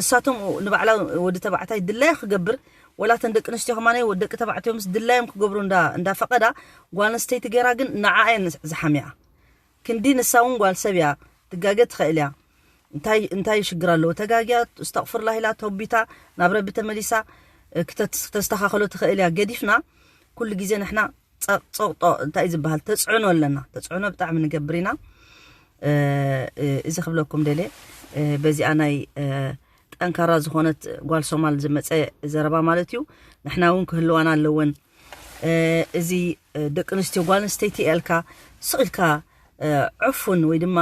እሳቶም ንባዕላ ወዲ ተባዕታይ ድላዩ ክገብር፣ ወላ ተን ደቂ ኣንስትዮ ከማነ ደቂ ተባዕትዮ ምስ ድላዮም ክገብሩ እንዳ፣ እንዳፈቐዳ፣ ጓል ኣንስተይቲ ገይራ ግን ንዓኣ እየን ዝሓምያ። ክንዲ ንሳ እውን ጓል ሰብ እያ፣ ትጋገ ትኽእል እያ። እንታይ፣ እንታይ ሽግር ኣለዎ? ተጋግያ፣ እስተቕፍርላ ኢላ ተውቢታ፣ ናብ ረቢ ተመሊሳ፣ ክተስተኻኸሎ ትኽእል እያ። ገዲፍና ኩሉ ግዜ ንሕና ጸቕጦ እንታይ እዩ ዝበሃል? ተጽዕኖ ኣለና። ተጽዕኖ ብጣዕሚ ንገብር ኢና። እዚ ክብለኩም ደለ፣ በዚኣ ናይ ጠንካራ ዝኾነት ጓል ሶማል ዝመፀ ዘረባ ማለት እዩ። ንሕና እውን ክህልዋና ኣለወን። እዚ ደቂ ኣንስትዮ፣ ጓል ኣንስተይቲ እልካ ስቕ ኢልካ ዕፉን ወይ ድማ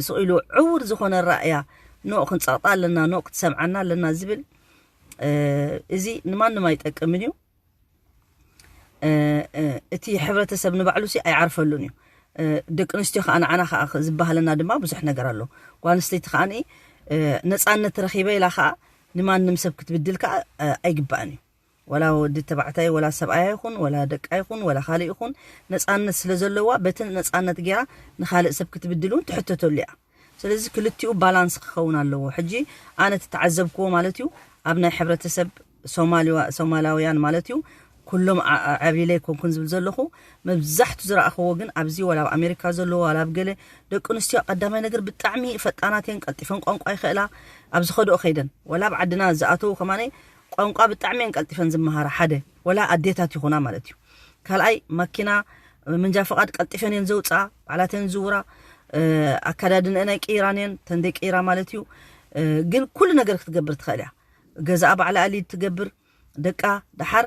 ስቕ ኢሉ ዕውር ዝኾነ ራእያ፣ ኖቕ ክንጸቕጣ ኣለና፣ ኖቕ ክትሰምዓና ኣለና ዝብል፣ እዚ ንማንም ኣይጠቅምን እዩ። እቲ ሕብረተሰብ ንባዕሉ ሲ ኣይዓርፈሉን እዩ። ደቂ ኣንስትዮ ከዓ ንዓና ከዓ ዝበሃለና ድማ ብዙሕ ነገር ኣሎ። ጓል ኣንስተይቲ ከዓ ነፃነት ረኺበ ኢላ ከዓ ንማንም ሰብ ክትብድል ከዓ ኣይግባእን እዩ። ወላ ወዲ ተባዕታይ፣ ወላ ሰብኣያ ይኹን፣ ወላ ደቃ ይኹን፣ ወላ ካልእ ይኹን፣ ነፃነት ስለ ዘለዋ በቲ ነፃነት ገይራ ንኻልእ ሰብ ክትብድል እውን ትሕተተሉ እያ። ስለዚ ክልቲኡ ባላንስ ክኸውን ኣለዎ። ሕጂ ኣነ ተተዓዘብክዎ ማለት እዩ፣ ኣብ ናይ ሕብረተሰብ ሶማሊዋ-፣ ሶማላውያን ማለት እዩ፣ ኩሎም ዓ-፣ ዓብሊለ ኣይኮንኩን ዝብል ዘለኹ፣ መብዛሕቱ ዝረኣኽዎ ግን ኣብዚ ወላ ኣብ ኣሜሪካ ዘለዎ ወላ ኣብ ገለ ደቂ ኣንስትዮ ቀዳማይ ነገር ብጣዕሚ ፈጣናት እየን፣ ቀልጢፈን ቋንቋ ይኽእላ፣ ኣብ ዝኸድኦ ከይደን ወላ ኣብ ዓድና ዝኣተዉ ከማነ ቋንቋ ብጣዕሚ እየን ቀልጢፈን ዝመሃራ፣ ሓደ ወላ ኣዴታት ይኹና ማለት እዩ። ካልኣይ ማኪና መንጃ ፍቓድ ቀልጢፈን እየን ዘውፅኣ፣ ባዕላተን ዝውራ፣ ኣካዳድንአን ኣይቅይራን እየን፣ ተንደይ ቅይራ ማለት እዩ። ግን ኩሉ ነገር ክትገብር ትኽእል እያ። ገዛኣ ባዕላ ኣሊድ ትገብር፣ ደቃ ደሓር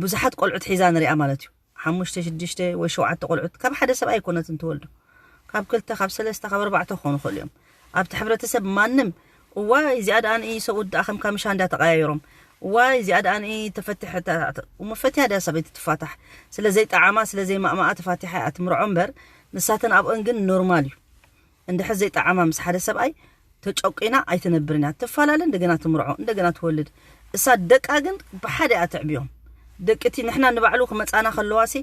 ብዙሓት ቆልዑት ሒዛ ንሪኣ ማለት እዩ። ሓሙሽተ ሽዱሽተ ወይ ሸውዓተ ቆልዑት ካብ ሓደ ሰብ ኣይኮነትን ትወልዶ፣ ካብ ክልተ ካብ ሰለስተ ካብ ኣርባዕተ ክኾኑ ይኽእሉ እዮም። ኣብቲ ሕብረተሰብ ማንም እዋይ እዚኣ ደኣ ንኢ ሰብኡት ደኣ ከም ካምሻ እንዳ ተቐያየሮም፣ እዋይ እዚኣ ደኣ ንኢ ተፈትሐ፣ መፈትያ ድያ ሰበይቲ ትፋታሕ፣ ስለ ዘይጠዓማ ስለ ዘይማእማኣ ተፋቲሓ እያ ትምርዖ እምበር ንሳተን ኣብኦን ግን ኖርማል እዩ። እንድሕር ዘይጠዓማ ምስ ሓደ ሰብኣይ ተጨቂና ኣይትነብርን እያ። ትፈላለ፣ እንደገና ትምርዖ፣ እንደገና ትወልድ። እሳ ደቃ ግን ብሓደ እያ ትዕብዮም። ደቂ እቲ ንሕና ንባዕሉ ክመጻና ከለዋ ሲ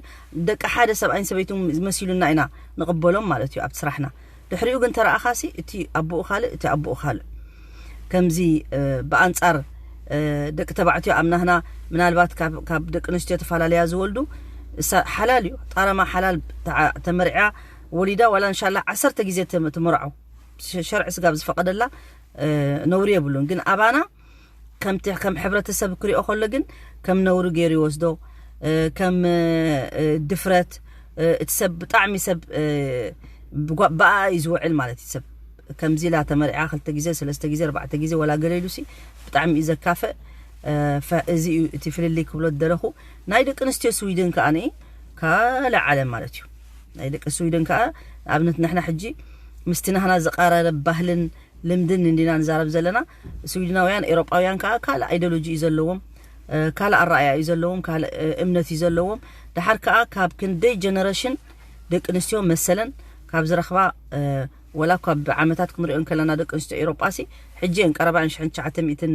ደቂ ሓደ ሰብኣይን ሰበይትን መሲሉና ኢና ንቕበሎም ማለት እዩ ኣብቲ ስራሕና። ድሕሪኡ ግን ተረኣኻ ሲ እቲ ኣቦኡ ካልእ፣ እቲ ኣቦኡ ካልእ። ከምዚ ብኣንጻር ደቂ ተባዕትዮ ኣብ ናህና ምናልባት ካብ፣ ካብ ደቂ ኣንስትዮ ተፈላለያ ዝወልዱ እሳ ሓላል እዩ። ጣረማ ሓላል ተዓ-፣ ተመርዕያ ወሊዳ ዋላ እንሻላ ዓሰርተ ግዜ ትም-፣ ትምርዖ ሸ-፣ ሸርዒ ስጋብ ዝፈቐደላ ነውሪ የብሉን። ግን ኣባና ከምቲ ከም ሕብረተሰብ ክሪኦ ከሎ ግን ከም ነውሪ ገይሩ ይወስዶ። ከም ድፍረት፣ እቲ ሰብ ብጣዕሚ ሰብ ብኣ እዩ ዝውዕል ማለት እዩ። ሰብ ከምዚ ኢላ ተመሪዓ ክልተ ግዜ ሰለስተ ግዜ ኣርባዕተ ግዜ ወላ ገለ ኢሉሲ ብጣዕሚ እዩ ዘካፍእ። እዚ እዩ እቲ ፍልልይ ክብሎ ዝደለኹ። ናይ ደቂ ኣንስትዮ ስዊድን ከዓ ካልእ ዓለም ማለት እዩ። ናይ ደቂ ስዊድን ከዓ ንኣብነት ንሕና ሕጂ ምስቲ ናህና ዝቃረብ ባህልን ልምድን እንዲና ንዛረብ ዘለና። ስዊድናውያን ኤሮጳውያን ከዓ ካልእ ኣይዲዮሎጂ እዩ ዘለዎም፣ ካልእ ኣረኣያ እዩ ዘለዎም፣ ካልእ እምነት እዩ ዘለዎም። ደሓር ከዓ ካብ ክንደይ ጀነሬሽን ደቂ ኣንስትዮ መሰለን ካብ ዝረኽባ፣ ወላ እኳ ብዓመታት ክንሪኦ እንከለና ደቂ ኣንስትዮ ኤሮጳሲ ሕጂ እየን ቀረባ ሽሕን ትሽዓተ ሚእትን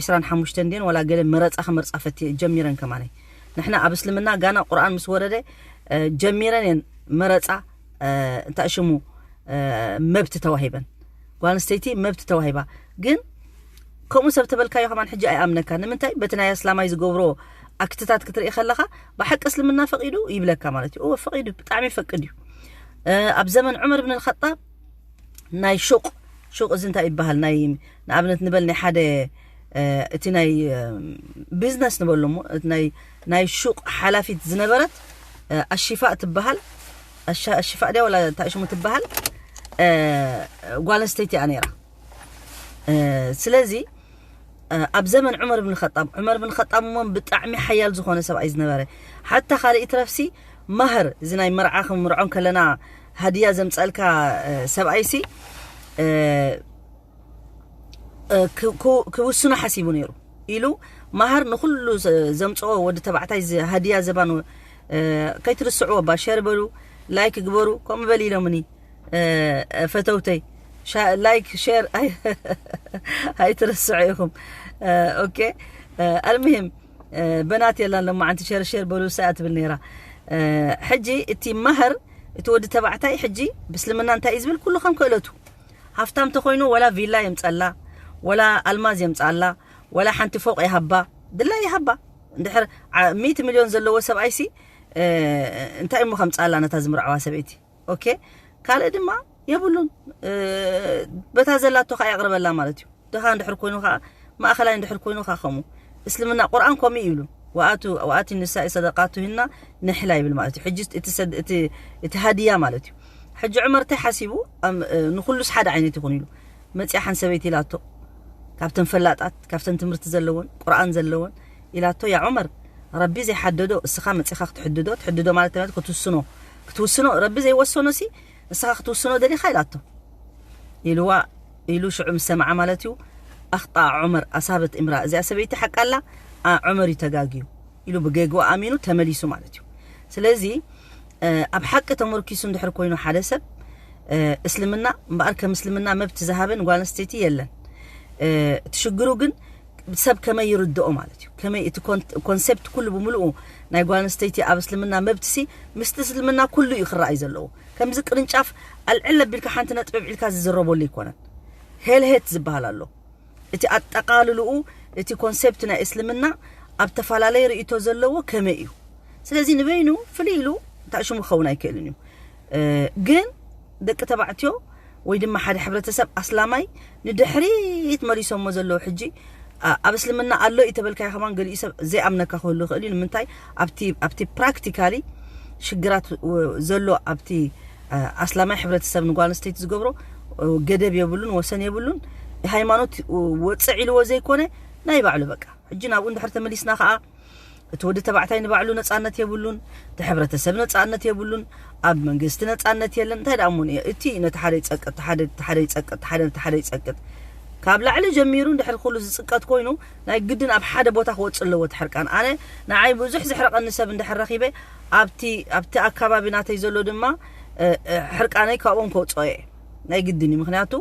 ዕስራን ሓሙሽተን ድየን ወላ ገለ መረፃ ክመርፃ ፈት ጀሚረን ከማነይ። ንሕና ኣብ እስልምና ጋና ቁርኣን ምስ ወረደ ጀሚረን እየን መረፃ፣ እንታይ ሽሙ፣ መብት ተዋሂበን። ጓል ኣንስተይቲ መብት ተዋሂባ። ግን ከምኡ ሰብ ተበልካዮ ከማን ሕጂ ኣይኣምነካ። ንምንታይ? በቲ ናይ ኣስላማይ ዝገብሮ ኣክትታት ክትርኢ ከለኻ ብሓቂ እስልምና ፈቒዱ ይብለካ ማለት እዩ። እወ ፈቒዱ፣ ብጣዕሚ ይፈቅድ እዩ። ኣብ ዘመን ዑመር ብን ልኸጣብ ናይ ሹቕ፣ ሹቕ እዚ እንታይ ይበሃል? ናይ ንኣብነት ንበል ናይ ሓደ እቲ ናይ ቢዝነስ ንበሎ እሞ ናይ ሹቕ ሓላፊት ዝነበረት ኣሽፋእ ትበሃል። ኣሽፋእ ድያ ወላ እንታይ ሽሙ ትበሃል? ጓል ኣንስተይቲ እያ ነይራ። ስለዚ ኣብ ዘመን ዑመር ብን ኸጣብ፣ ዑመር ብን ኸጣብ እሞ ብጣዕሚ ሓያል ዝኾነ ሰብኣይ ዝነበረ፣ ሓታ ካልእ ይትረፍሲ ማህር፣ እዚ ናይ መርዓ ክምርዖን ከለና ሃድያ ዘምፀልካ ሰብኣይሲ ክውስኖ ሓሲቡ ነይሩ ኢሉ ማህር ንኩሉ ዘምፅኦ ወዲ ተባዕታይ ሃድያ ዘባን። ከይትርስዕዎ ባ ሸር በሉ፣ ላይክ ግበሩ፣ ከምኡ በል ኢሎምኒ። ፈተውተይ ላይክ ሸር ኣይትረስዑ ኢኹም። ኦኬ፣ ኣልሙሂም በናት የላን ሎማዓንቲ ሸር ሸር በሉ ሰኣ ትብል ነይራ። ሕጂ እቲ ማህር እቲ ወዲ ተባዕታይ ሕጂ ብስልምና እንታይ እዩ ዝብል? ኩሉ ከም ክእለቱ። ሃፍታም ተኮይኑ ወላ ቪላ የምፀላ፣ ወላ ኣልማዝ የምፀኣላ፣ ወላ ሓንቲ ፎቅ የሃባ፣ ድላ የሃባ። እንድሕር ሚእቲ ሚልዮን ዘለዎ ሰብኣይሲ እንታይ እሞ ከምፀኣላ ነታ ዝምርዓዋ ሰበይቲ? ኦኬ፣ ካልእ ድማ የብሉን። በታ ዘላቶ ከዓ የቕርበላ ማለት እዩ። ድኻ እንድሕር ኮይኑ ከዓ፣ ማእኸላይ እንድሕር ኮይኑ ከዓ ከምኡ። እስልምና ቁርኣን ከምኡ ይብሉ። ወኣቱ፣ ወኣቲ ንሳኢ ሰደቃቱሂና ንሕላ ይብል ማለት እዩ። ሕጂ እቲ ሃድያ ማለት እዩ። ሕጂ ዑመር እንታይ ሓሲቡ? ንኩሉስ ሓደ ዓይነት ይኹን ኢሉ መፅያ ሓን ሰበይቲ ኢላቶ፣ ካብተን ፈላጣት፣ ካብተን ትምህርቲ ዘለዎን ቁርኣን ዘለዎን ኢላቶ፣ ያ ዑመር፣ ረቢ ዘይሓደዶ እስኻ መፂኻ ክትሕድዶ፣ ትሕድዶ ማለት ክትውስኖ፣ ክትውስኖ ረቢ ዘይወሰኖ ሲ እስኻ ክትውስኖ ደሊኻ ኢላቶ ኢልዋ። ኢሉ ሽዑ ምስ ሰምዓ ማለት እዩ። ኣኽጣ ዑመር፣ ኣሳበት እምራ፣ እዚኣ ሰበይቲ ሓቃ ኣላ፣ ዑመር እዩ ተጋግዩ ኢሉ ብጌግኡ ኣሚኑ ተመሊሱ ማለት እዩ። ስለዚ ኣብ ሓቂ ተመርኪሱ እንድሕር ኮይኑ ሓደ ሰብ፣ እስልምና እምበኣር ከም እስልምና መብት ዝሃበ ንጓል ኣንስተይቲ የለን። እቲ ሽግሩ ግን ሰብ ከመይ ይርድኦ ማለት እዩ። ከመይ እቲ ኮንሰፕት ኩሉ ብምልኡ ናይ ጓል ኣንስተይቲ ኣብ እስልምና መብትሲ ምስቲ እስልምና ኩሉ እዩ ክረኣይ ዘለዎ። ከምዚ ቅርንጫፍ ኣልዕል ኣቢልካ ሓንቲ ነጥቢ ኣብዒልካ ዝዝረበሉ ኣይኮነን። ሄልሄት ዝበሃል ኣሎ። እቲ ኣጠቓልልኡ፣ እቲ ኮንሰፕት ናይ እስልምና ኣብ ተፈላለየ ርእይቶ ዘለዎ ከመይ እዩ? ስለዚ ንበይኑ ፍልይ ኢሉ እንታይ ሽሙ ክኸውን ኣይክእልን እዩ። ግን ደቂ ተባዕትዮ ወይ ድማ ሓደ ሕብረተሰብ ኣስላማይ ንድሕሪት መሊሶሞ ዘለዉ ሕጂ ኣብ እስልምና ኣሎ እዩ ተበልካዮ ከማን ገሊኡ ሰብ ዘይኣምነካ ክህሉ ይኽእል እዩ። ንምንታይ? ኣብቲ ፕራክቲካሊ ሽግራት ዘሎ ኣብቲ ኣስላማይ ሕብረተሰብ ንጓል ኣንስተይቲ ዝገብሮ ገደብ የብሉን፣ ወሰን የብሉን። ሃይማኖት ወፅዕ ኢልዎ ዘይኮነ ናይ ባዕሉ በቃ። ሕጂ ናብኡ እንድሕር ተመሊስና ከዓ እቲ ወዲ ተባዕታይ ንባዕሉ ነፃነት የብሉን፣ እቲ ሕብረተሰብ ነፃነት የብሉን፣ ኣብ መንግስቲ ነፃነት የለን። እንታይ ደኣ እሞ እቲ ነቲ ሓደ ይፀቅጥ፣ ሓደ ይፀቅጥ፣ ሓደ ነቲ ሓደ ይፀቅጥ። ካብ ላዕሊ ጀሚሩ እንድሕር ኩሉ ዝፅቀጥ ኮይኑ ናይ ግድን ኣብ ሓደ ቦታ ክወፅእ ኣለዎ እቲ ሕርቃን። ኣነ ንዓይ ብዙሕ ዘሕረቐኒ ሰብ እንድሕር ረኺበ ኣብቲ ኣብቲ ኣካባቢ ናተይ ዘሎ ድማ ሕርቃነይ ካብኦም ከውፅኦ እየ። ናይ ግድን እዩ። ምክንያቱ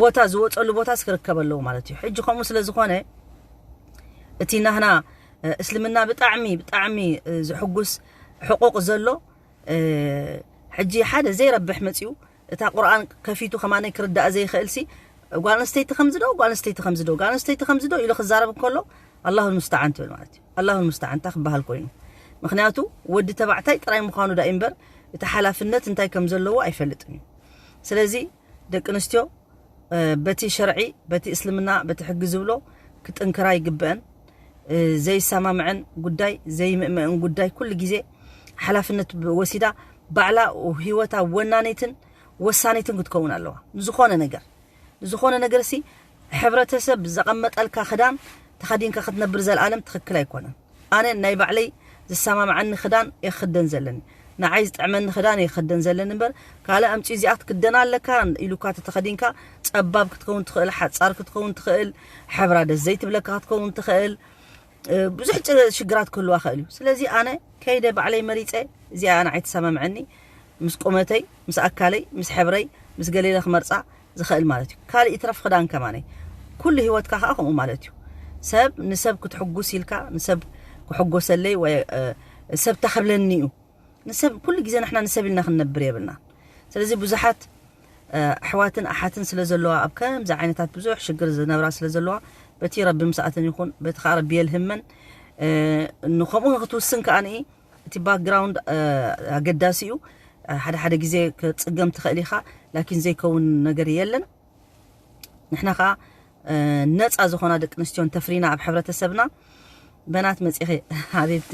ቦታ ዝወፀሉ ቦታስ ክርከብ ኣለዎ ማለት እዩ። ሕጂ ከምኡ ስለ ዝኾነ እቲ ናህና እስልምና ብጣዕሚ ብጣዕሚ ዝሕጉስ ሕቁቕ ዘሎ ሕጂ ሓደ ዘይረብሕ መፅዩ እታ ቁርኣን ከፊቱ ከማነይ ክርዳእ ዘይኽእል ሲ ጓል ኣንስተይቲ ከምዚ ዶ ጓል ኣንስተይቲ ከምዚ ዶ ጓል ኣንስተይቲ ከምዚ ዶ ኢሉ ክዛረብ እንከሎ ኣላሁ ሙስተዓን ትብል ማለት እዩ። ኣላሁ ሙስተዓን እንታይ ክበሃል ኮይኑ? ምክንያቱ ወዲ ተባዕታይ ጥራይ ምዃኑ ዳእ እምበር እቲ ሓላፍነት እንታይ ከም ዘለዎ ኣይፈልጥን እዩ። ስለዚ ደቂ ኣንስትዮ በቲ ሸርዒ፣ በቲ እስልምና፣ በቲ ሕጊ ዝብሎ ክጥንክራ ይግብአን። ዘይሰማምዐን ጉዳይ፣ ዘይምእመአን ጉዳይ ኩሉ ግዜ ሓላፍነት ወሲዳ ባዕላ ህይወታ ወናኒትን ወሳኒትን ክትከውን ኣለዋ። ንዝኾነ ነገር ንዝኾነ ነገር ሲ ሕብረተሰብ ዘቐመጠልካ ክዳን ተኸዲንካ ክትነብር ዘልኣለም ትኽክል ኣይኮነን። ኣነ ናይ ባዕለይ ዝሰማምዓኒ ክዳን እየ ክኽደን ዘለኒ፣ ንዓይ ዝጥዕመኒ ክዳን እየ ክኽደን ዘለኒ እምበር ካልእ ኣምፂኡ እዚኣ ክትክደና ኣለካ ኢሉካ ተተኸዲንካ ፀባብ ክትከውን ትኽእል፣ ሓፃር ክትከውን ትኽእል፣ ሕብራ ደስ ዘይትብለካ ክትከውን ትኽእል፣ ብዙሕ ሽግራት ክህልዋ ክእል እዩ። ስለዚ ኣነ ከይደ ባዕለይ መሪፀ እዚኣ ኣነ ኣይትሰማምዐኒ፣ ምስ ቁመተይ፣ ምስ ኣካለይ፣ ምስ ሕብረይ፣ ምስ ገሌለ ክመርፃ ዝኽእል ማለት እዩ። ካልእ ይትረፍ ክዳን ከማነይ ኩሉ ህይወትካ ከዓ ከምኡ ማለት እዩ። ሰብ ንሰብ ክትሕጉስ ኢልካ ንሰብ ክሕጎሰለይ ወይ ሰብ ተኽብለኒ እዩ። ንሰብ ኩሉ ግዜ ንሕና ንሰብ ኢልና ክንነብር የብልና። ስለዚ ብዙሓት ኣሕዋትን ኣሓትን ስለ ዘለዋ ኣብ ከምዚ ዓይነታት ብዙሕ ሽግር ዝነብራ ስለ ዘለዋ በቲ ረቢ ምስኣተን ይኹን በቲ ከዓ ረቢ የልህመን። ንከምኡ ንክትውስን ከዓ ንኢ እቲ ባክግራውንድ ኣገዳሲ እዩ። ሓደ ሓደ ግዜ ክፅገም ትኽእል ኢኻ፣ ላኪን ዘይከውን ነገር የለን። ንሕና ከዓ ነፃ ዝኾና ደቂ ኣንስትዮ እንተፍሪና ኣብ ሕብረተሰብና በናት መፂኺ ሓቢብቲ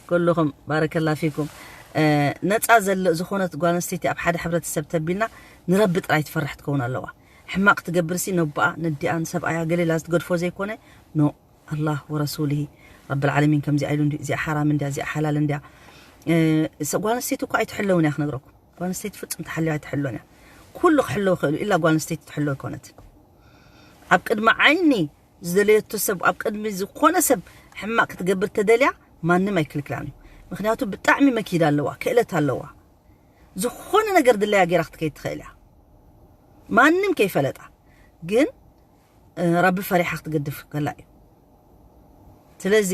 ኩልኹም ባረከላ ፊኩም። ነፃ ዘለ ዝኾነት ጓል ኣንስተይቲ ኣብ ሓደ ሕብረተሰብ ተቢልና ንረቢ ጥራይ ትፈርሕ ትከውን ኣለዋ። ሕማቕ ትገብር ሲ ነቦኣ ነዲኣ ንሰብኣያ ገሌላ ዝትገድፎ ዘይኮነ ኖ ኣላህ ወረሱልሂ ረብል ዓለሚን ከምዚኣ ኢሉ እንዲ እዚኣ ሓራም እንዲያ እዚኣ ሓላል እንዲያ። ጓል ኣንስተይቲ እኳ ኣይትሕለውን እያ ክነግረኩም። ጓል ኣንስተይቲ ፍጹም ተሓልያ ኣይትሕሎን እያ። ኩሉ ክሕለው ክእሉ ኢላ ጓል ኣንስተይቲ ትሕሎ ኣይኮነትን። ኣብ ቅድሚ ዓይኒ ዝደለየቶ ሰብ ኣብ ቅድሚ ዝኾነ ሰብ ሕማቕ ክትገብር ተደልያ ማንም ኣይክልክላን እዩ። ምክንያቱ ብጣዕሚ መኪዳ ኣለዋ፣ ክእለት ኣለዋ። ዝኾነ ነገር ድለያ ገይራ ክትከይድ ትኽእል እያ። ማንም ከይፈለጣ ግን ረቢ ፈሪሓ ክትገድፍ ከላ እዩ። ስለዚ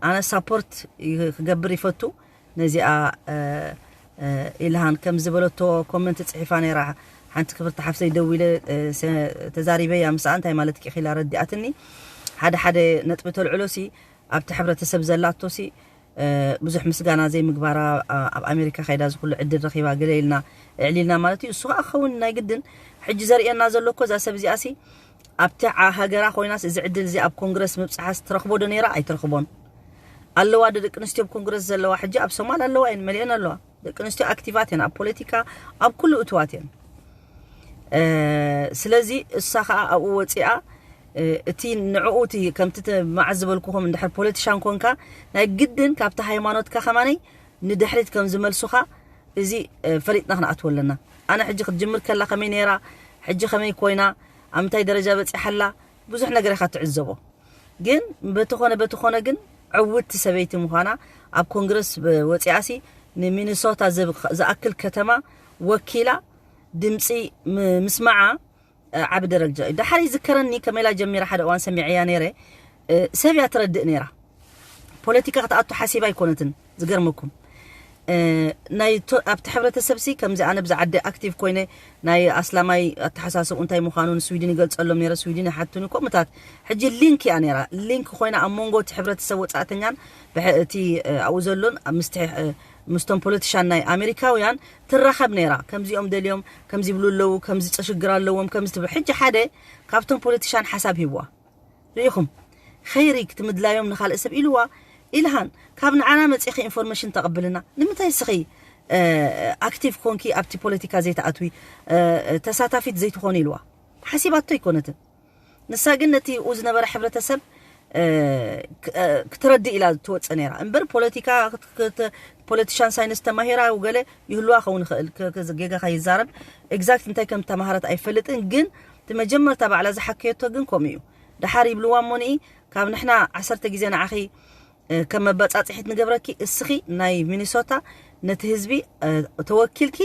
ኣነ ሳፖርት ክገብር ይፈቱ ነዚኣ ኢልሃን ከም ዝበለቶ ኮመንት ጽሒፋ ነይራ። ሓንቲ ክብርቲ ሓፍተይ ደዊለ ተዛሪበያ ምስኣ እንታይ ማለት ኪ ኢላ ረዲኣትኒ። ሓደ ሓደ ነጥቢ ተልዕሎ ሲ ኣብቲ ሕብረተሰብ ዘላቶ ሲ ብዙሕ ምስጋና ዘይምግባራ ኣብ ኣሜሪካ ከይዳ ዝኩሉ ዕድል ረኺባ ገለ ኢልና እዕሊልና ማለት እዩ። እሱ ከዓ ክኸውን ናይ ግድን ሕጂ ዘርእየና ዘሎ እኮ እዛ ሰብ እዚኣ ሲ ኣብቲ ሃገራ ኮይናስ እዚ ዕድል እዚ ኣብ ኮንግረስ ምብፅሓስ ትረኽቦ ዶ ነይራ? ኣይትረኽቦን። ኣለዋ ዶ ደቂ ኣንስትዮ ኣብ ኮንግረስ ዘለዋ? ሕጂ ኣብ ሶማል ኣለዋ እየን መሊአን ኣለዋ። ደቂ ኣንስትዮ ኣክቲቫት እየን ኣብ ፖለቲካ ኣብ ኩሉ እትዋት እየን። ስለዚ እሳ ከዓ ኣብኡ ወፂኣ እቲ ንዕኡ እቲ ከምቲ መዓዝ ዝበልኩኹም እንድሕር ፖለቲሻን ኮንካ ናይ ግድን ካብቲ ሃይማኖትካ ከማነይ ንድሕሪት ከም ዝመልሱኻ እዚ ፈሊጥና ክንኣትዎ ኣለና። ኣነ ሕጂ ክትጅምር ከላ ከመይ ነይራ፣ ሕጂ ከመይ ኮይና፣ ኣብ ምንታይ ደረጃ በፂሓላ ብዙሕ ነገር ኢኻ ትዕዘቦ። ግን በተኾነ በተኾነ ግን ዕውትቲ ሰበይቲ ምዃና ኣብ ኮንግረስ ወፂኣሲ ንሚኒሶታ ዝኣክል ከተማ ወኪላ ድምፂ ምስማዓ ዓቢ ደረጃ እዩ። ዳሓር ይዝከረኒ ከመላ ጀሚራ ሓደ እዋን ሰሚዐያ ነይረ። ሰብ እያ ትረድእ ነይራ። ፖለቲካ ክትኣቱ ሓሲባ ኣይኮነትን። ዝገርመኩም ናይ ኣብቲ ሕብረተሰብ ሲ ከምዚ ኣነ ብዛ ዓዲ ኣክቲቭ ኮይነ ናይ ኣስላማይ ኣተሓሳስብ እንታይ ምዃኑ ንስዊድን ይገልጸሎም ነይረ። ስዊድን ይሓቱኒ ከምኡታት። ሕጂ ሊንክ እያ ነይራ። ሊንክ ኮይና ኣብ መንጎ እቲ ሕብረተሰብ ወጻእተኛን እቲ ኣብኡ ዘሎን ምስቲ ምስቶም ፖለቲሻን ናይ ኣሜሪካውያን ትራኸብ ነይራ። ከምዚኦም ደልዮም ከምዚ ይብሉ ኣለዉ፣ ከምዚ ጸሽግር ኣለዎም፣ ከምዚ ትብል። ሕጂ ሓደ ካብቶም ፖለቲሻን ሓሳብ ሂብዋ። ርኢኹም ኸይሪ ክትምድላዮም ንኻልእ ሰብ ኢልዋ። ኢልሃን ካብ ንዓና መጺኺ ኢንፎርሜሽን ተቐብልና ንምንታይ እስኺ ኣክቲቭ ኮንኪ ኣብቲ ፖለቲካ ዘይትኣትዊ ተሳታፊት ዘይትኾኒ ኢልዋ። ሓሲባቶ ኣይኮነትን። ንሳ ግን ነቲ ኡ ዝነበረ ሕብረተሰብ ክትረድእ ኢላ ትወፅእ ነይራ እምበር ፖለቲካ ፖለቲሻን ሳይንስ ተማሂራ ገለ ይህልዋ ኸውን ይኽእል። ጌጋ ከይዛረብ ኤግዛክት እንታይ ከም ተማሃረት ኣይፈልጥን፣ ግን እቲ መጀመርታ ባዕላ ዝሓከየቶ ግን ከምኡ እዩ። ደሓር ይብልዋ እሞ ንኢ ካብ ንሕና ዓሰርተ ግዜ ንዓኺ ከም መበፃፅሒት ንገብረኪ፣ እስኺ ናይ ሚኒሶታ ነቲ ህዝቢ ተወኪልኪ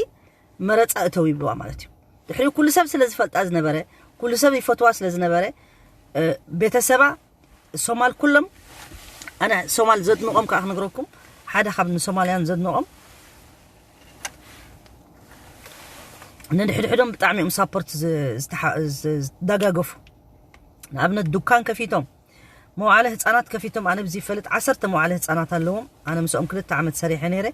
መረፃ እተው ይብልዋ ማለት እዩ። ድሕሪኡ ኩሉ ሰብ ስለ ዝፈልጣ ዝነበረ፣ ኩሉ ሰብ ይፈትዋ ስለ ዝነበረ፣ ቤተሰባ ሶማል ኩሎም፣ ኣነ ሶማል ዘድንቆም ከዓ ክነግረኩም፣ ሓደ ካብ ንሶማልያን ዘድንቆም ንድሕድሕዶም ብጣዕሚ እዮም ሳፖርት ዝደጋገፉ። ንኣብነት ዱካን ከፊቶም፣ መዋዕለ ህፃናት ከፊቶም፣ ኣነ ብዚ ይፈልጥ ዓሰርተ መዋዕለ ህፃናት ኣለዎም። ኣነ ምስኦም ክልተ ዓመት ሰሪሐ ነይረ።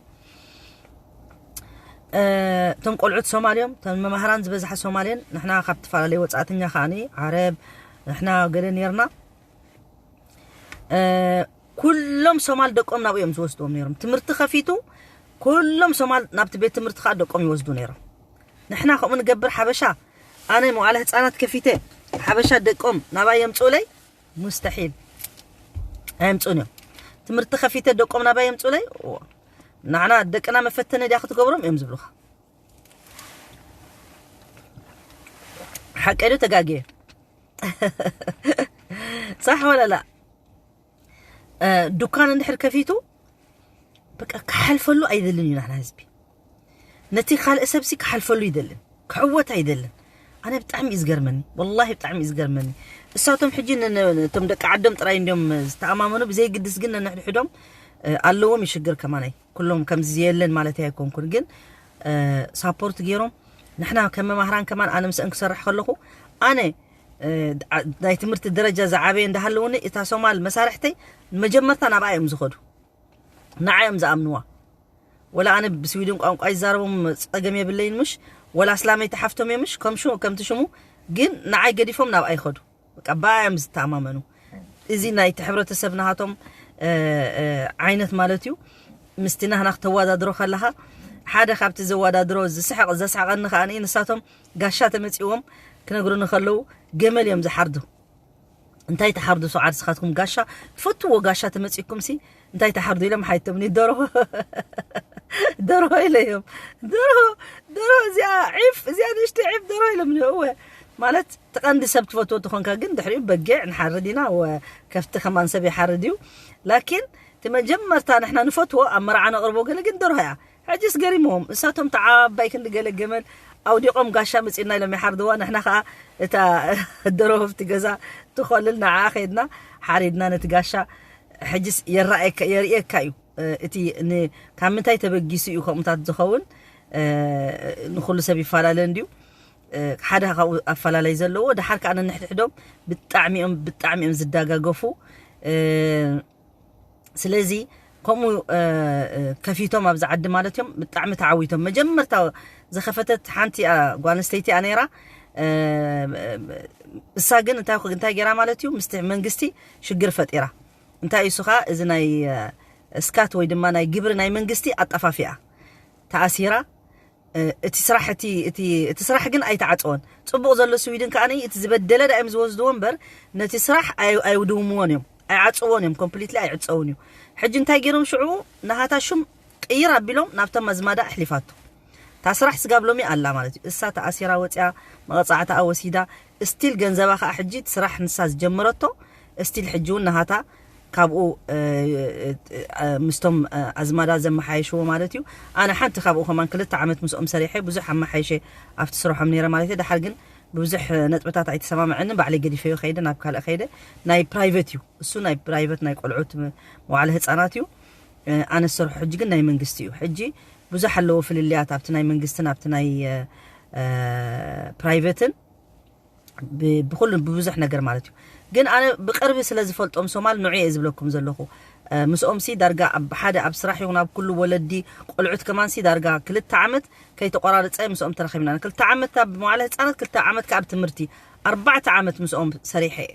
እቶም ቆልዑት ሶማል እዮም፣ እቶም መማህራን ዝበዝሓ ሶማል እየን። ንሕና ካብ ዝተፈላለዩ ወጻእተኛ ከዓኒ ዓረብ ንሕና ገለ ነርና። ኩሎም ሶማል ደቆም ናብኡ እዮም ዝወስድዎም ነይሮም። ትምህርቲ ከፊቱ ኩሎም ሶማል ናብቲ ቤት ትምህርቲ ከዓ ደቆም ይወስዱ ነይሮም። ንሕና ከምኡ ንገብር ሓበሻ። ኣነ መዋዕለ ህፃናት ከፊተ ሓበሻ ደቆም ናባይ የምፅኡለይ? ሙስተሒል። ኣየምፅኡን እዮም። ትምህርቲ ከፊተ ደቆም ናባይ የምፅኡለይ? ንዓና ደቅና መፈተኒ ድያ ክትገብሮም እዮም ዝብሉኻ። ሓቀ ዶ ተጋግየ? ሳሕ ወለላ? ዱካን እንድሕር ከፊቱ በቃ ክሓልፈሉ ኣይደልን እዩ ናና ህዝቢ። ነቲ ካልእ ሰብሲ ክሓልፈሉ ይደልን፣ ክዕወት ኣይደልን። ኣነ ብጣዕሚ እዩ ዝገርመኒ፣ ወላሂ ብጣዕሚ እዩ ዝገርመኒ። እሳቶም ሕጂ እቶም ደቂ ዓዶም ጥራይ እንዲዮም ዝተኣማመኑ፣ ብዘይግድስ ግን ነንሕድሕዶም ኣለዎም ይሽግር ከማናይ። ኩሎም ከምዚ የለን ማለት ኣይኮንኩን፣ ግን ሳፖርት ገይሮም ንሕና ከም መማህራን ከማን ኣነ ምስአን ክሰርሕ ከለኹ ኣነ ናይ ትምህርቲ ደረጃ ዝዓበየ እንዳሃለውኒ እታ ሶማል መሳርሕተይ መጀመርታ ናብኣ እዮም ዝኸዱ፣ ንዓ እዮም ዝኣምንዋ። ወላ ኣነ ብስዊድን ቋንቋ ይዛረቦም ጸገም የብለይን ምሽ፣ ወላ ኣስላመይ ተሓፍቶም እዮም ምሽ፣ ከም ሽሙ ከምቲ ሽሙ ግን ንዓይ ገዲፎም ናብኣ ይኸዱ። በቃ ብኣ እዮም ዝተኣማመኑ። እዚ ናይቲ ሕብረተሰብ ናሃቶም ዓይነት ማለት እዩ። ምስቲ ናህና ክተወዳድሮ ከለኻ ሓደ ካብቲ ዘወዳድሮ ዝስሕቕ ዘስሕቐኒ ከኣ ንሳቶም ጋሻ ተመጺዎም ክነግሩኒ ከለዉ ገመል እዮም ዝሓርዱ። እንታይ ትሓርዱ ሰዓር ስኻትኩም ጋሻ ትፈትዎ ጋሻ ተመጺኩም ሲ እንታይ ትሓርዱ ኢሎም ሓይቶም ኒ ደርሆ ደርሆ ኢለዮም ደርሆ ደርሆ እዚኣ ዒፍ እዚኣ ንሽቲ ዒፍ ደርሆ ኢሎም እወ ማለት ትቐንዲ ሰብ ትፈትዎ ትኾንካ ግን ድሕሪኡ በጊዕ ንሓርድ ኢና ወ ከፍቲ ከማን ሰብ ይሓርድ እዩ ላኪን እቲ መጀመርታ ንሕና ንፈትዎ ኣብ መርዓ ነቕርቦ ገለ ግን ደርሆ እያ ሕጂስ ገሪምዎም እሳቶም ተዓባይ ክንዲ ገለ ገመል ኣውዲቖም ጋሻ መጺና ኢሎም ይሓርድዋ ንሕና ከዓ እታ ደርሆ ኣብቲ ገዛ ትኾልል ንዓ ከይድና ሓሪድና ነቲ ጋሻ ሕጅስ የርእየካ እዩ እቲ ካብ ምንታይ ተበጊሱ እዩ ከምኡታት ዝኸውን ንኩሉ ሰብ ይፈላለ እንድዩ ሓደ ካብኡ ኣፈላለይ ዘለዎ ድሓር ከዓ ነንሕድሕዶም ብጣዕሚ እዮም ብጣዕሚ እዮም ዝዳጋገፉ ስለዚ ከምኡ ከፊቶም ኣብዚ ዓዲ ማለት እዮም ብጣዕሚ ተዓዊቶም መጀመርታ ዝኸፈተት ሓንቲ ጓል ኣንስተይቲ እያ ነይራ እሳ ግን እንታይ እንታይ ገይራ ማለት እዩ ምስቲ መንግስቲ ሽግር ፈጢራ እንታይ እዩ እሱ ከዓ እዚ ናይ እስካት ወይ ድማ ናይ ግብሪ ናይ መንግስቲ ኣጠፋፊኣ ተኣሲራ እቲ ስራሕ እቲ እቲ እቲ ስራሕ ግን ኣይተዓፀወን ፅቡቅ ዘሎ ስዊድን ከዓ እቲ ዝበደለ ዳ እዮም ዝወስድዎ እምበር ነቲ ስራሕ ኣይውድውምዎን እዮም ኣይዓፅዎን እዮም ኮምፕሊትሊ ኣይዕፀውን እዩ ሕጂ እንታይ ገይሮም ሽዑ ናሃታ ሹም ቅይር ኣቢሎም ናብቶም ኣዝማዳ ኣሕሊፋቶ እታ ስራሕ ስጋብ ሎሚ ኣላ ማለት እዩ እሳ ተኣሲራ ወፅያ መቐፃዕታኣ ወሲዳ ስቲል ገንዘባ ከዓ ሕጂ እቲ ስራሕ ንሳ ዝጀመረቶ ስቲል ሕጂ እውን ናሃታ ካብኡ ምስቶም ኣዝማዳ ዘመሓየሽዎ ማለት እዩ ኣነ ሓንቲ ካብኡ ከማን ክልተ ዓመት ምስኦም ሰሪሐ ብዙሕ ኣመሓይሸ ኣብቲ ስርሖም ነይረ ማለት እዩ ድሓር ግን ብብዙሕ ነጥብታት ኣይተሰማምዐንን ባዕለይ ገዲፈዮ ከይደ ናብ ካልእ ከይደ ናይ ፕራይቨት እዩ እሱ ናይ ፕራይቨት ናይ ቆልዑት መዋዕለ ህፃናት እዩ ኣነ ዝሰርሖ ሕጂ ግን ናይ መንግስቲ እዩ ሕጂ ብዙሕ ኣለዎ ፍልልያት ኣብቲ ናይ መንግስትን ኣብቲ ናይ ፕራይቨትን ብኩሉ ብብዙሕ ነገር ማለት እዩ ግን ኣነ ብቅርቢ ስለ ዝፈልጦም ሶማል ንዑ እየ ዝብለኩም ዘለኹ ምስኦም ሲ ዳርጋ ኣብ ሓደ ኣብ ስራሕ ይኹን ኣብ ኩሉ ወለዲ ቆልዑት ከማን ሲ ዳርጋ ክልተ ዓመት ከይተቆራርፀ ምስኦም ተረኺብና ክልተ ዓመት ኣብ መዋዕለ ህፃናት ክልተ ዓመት ከ ኣብ ትምህርቲ ኣርባዕተ ዓመት ምስኦም ሰሪሐ እየ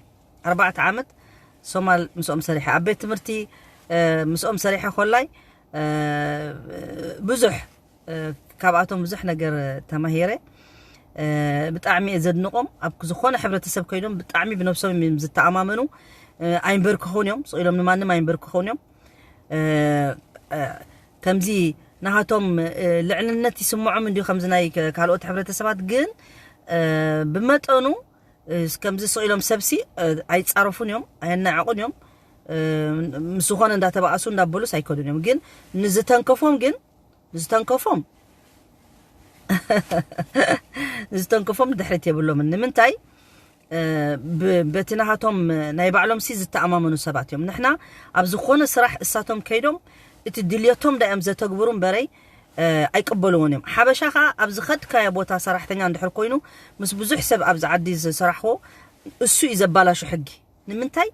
ኣርባዕተ ዓመት ሶማል ምስኦም ሰሪሐ ኣብ ቤት ትምህርቲ ምስኦም ሰሪሐ ኮላይ ብዙሕ ካብኣቶም ብዙሕ ነገር ተማሂረ ብጣዕሚ እየ ዘድንቆም ኣብ ዝኾነ ሕብረተሰብ ኮይኖም ብጣዕሚ ብነብሶም እዮም ዝተኣማመኑ ኣይንበርክኹን እዮም ስቕ ኢሎም ንማንም ኣይንበርክኹን እዮም ከምዚ ናሃቶም ልዕልነት ይስምዖም እንዲዩ ከምዚ ናይ ካልኦት ሕብረተሰባት ግን ብመጠኑ ከምዚ ስቕ ኢሎም ሰብሲ ኣይፃረፉን እዮም ኣየናዕቑን እዮም ምስ ዝኾነ እንዳተባኣሱ እንዳበሉስ ኣይከዱን እዮም ግን ንዝተንከፎም ግን ንዝተንከፎም ንዝተንከፎም ድሕሪት የብሎምን ንምንታይ በቲ ናሃቶም ናይ ባዕሎም ሲ ዝተኣማመኑ ሰባት እዮም ንሕና ኣብ ዝኾነ ስራሕ እሳቶም ከይዶም እቲ ድልየቶም ዳዮም ዘተግብሩ እምበረይ ኣይቅበልዎን እዮም ሓበሻ ከዓ ኣብ ዝኸድካዮ ቦታ ሰራሕተኛ እንድሕር ኮይኑ ምስ ብዙሕ ሰብ ኣብዚ ዓዲ ዝሰራሕዎ እሱ እዩ ዘባላሹ ሕጊ ንምንታይ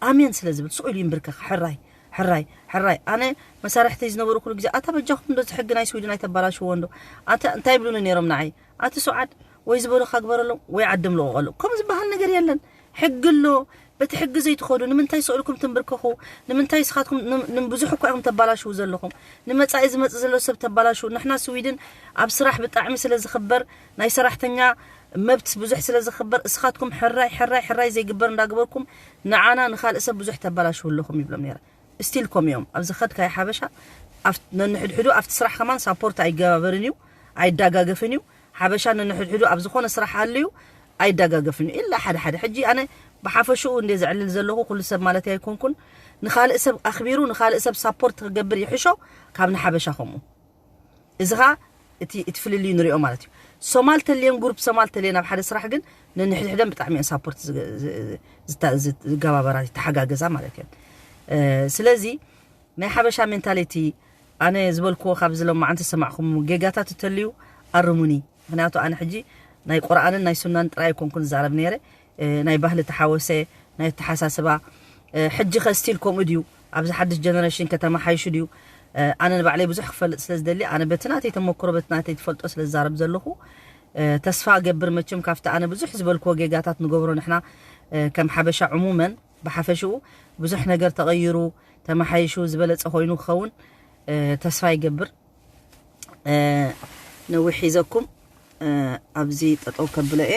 ኣሜን ስለ ዝብል ስቕ ኢሉ ይንብርከኽ ሕራይ ሕራይ ሕራይ ኣነ መሳርሕተይ ዝነበሩ ኩሉ ግዜ ኣታ በጃኹም እንዶ እዚ ሕጊ ናይ ስዊድን ኣይተባላሽዎ እንዶ ኣታ እንታይ ይብሉኒ ነይሮም ንዓይ ኣቲ ሱዓድ ወይ ዝበሉኻ ግበረሎም ወይ ዓድም ልቐቐሎም ከም ዝበሃል ነገር የለን። ሕጊ ኣሎ። በቲ ሕጊ ዘይትኸዱ ንምንታይ ስእልኩም ትንብርከኹ? ንምንታይ ስኻትኩም ን- ን- ብዙሕ እኳ ኢኹም ተባላሽው ዘለኹም? ንመጻኢ ዝመጽእ ዘሎ ሰብ ተባላሽው። ንሕና ስዊድን ኣብ ስራሕ ብጣዕሚ ስለ ዝኽበር ናይ ሰራሕተኛ መብት ብዙሕ ስለ ዝኽበር እስኻትኩም ሕራይ ሕራይ ሕራይ ዘይግበር እንዳግበርኩም ንዓና ንኻልእ ሰብ ብዙሕ ተባላሽው ኣለኹም ይብሎም ነይረ። ስቲል ኮም እዮም ኣብዚ ኸድካይ ሓበሻ ነንሕድሕዱ ኣብቲ ስራሕ ከማን ሳፖርት ኣይገባበርን እዩ። ኣይዳጋገፍን እዩ። ሓበሻ ነንሕድሕዱ ኣብ ዝኾነ ስራሕ ኣልዩ ኣይዳጋገፍን እዩ ኢላ ሓደ ሓደ ሕጂ ኣነ ብሓፈሽኡ እንደ ዘዕልል ዘለኹ ኩሉ ሰብ ማለት ኣይኮንኩን። ንኻልእ ሰብ ኣኽቢሩ ንኻልእ ሰብ ሳፖርት ክገብር ይሕሾ ካብ ንሓበሻ ከምኡ። እዚ ኸ እቲ እቲ ፍልልዩ ንሪኦ ማለት እዩ። ሶማል ተልየን ጉሩፕ ሶማል ተልየን ኣብ ሓደ ስራሕ ግን ነንሕድሕደን ብጣዕሚ እየን ሳፖርት ዝገባበራ ተሓጋገዛ ማለት እየን። ስለዚ ናይ ሓበሻ ሜንታሊቲ ኣነ ዝበልክዎ ካብዚ ሎማዓንቲ ዝሰማዕኹም ጌጋታት እተልዩ ኣርሙኒ። ምክንያቱ ኣነ ሕጂ ናይ ቁርኣንን ናይ ሱናን ጥራይ ኣይኮንኩን ዝዛረብ ነይረ። ናይ ባህሊ ተሓወሰ ናይ ኣተሓሳስባ ሕጂ ከ ስቲል ከምኡ ድዩ ኣብዚ ሓድሽ ጀነሬሽን ከተመሓይሹ ድዩ? ኣነ ንባዕለይ ብዙሕ ክፈልጥ ስለ ዝደሊ ኣነ በቲ ናተይ ተመክሮ በቲ ናተይ ትፈልጦ ስለ ዝዛረብ ዘለኹ ተስፋ እገብር መቸም ካብቲ ኣነ ብዙሕ ዝበልክዎ ጌጋታት ንገብሮ ንሕና ከም ሓበሻ ዕሙመን ብሓፈሽኡ ብዙሕ ነገር ተቐይሩ ተመሓይሹ ዝበለፀ ኮይኑ ክኸውን ተስፋ ይገብር። ነዊሕ ሒዘኩም ኣብዚ ጠጠው ከብሎ እየ።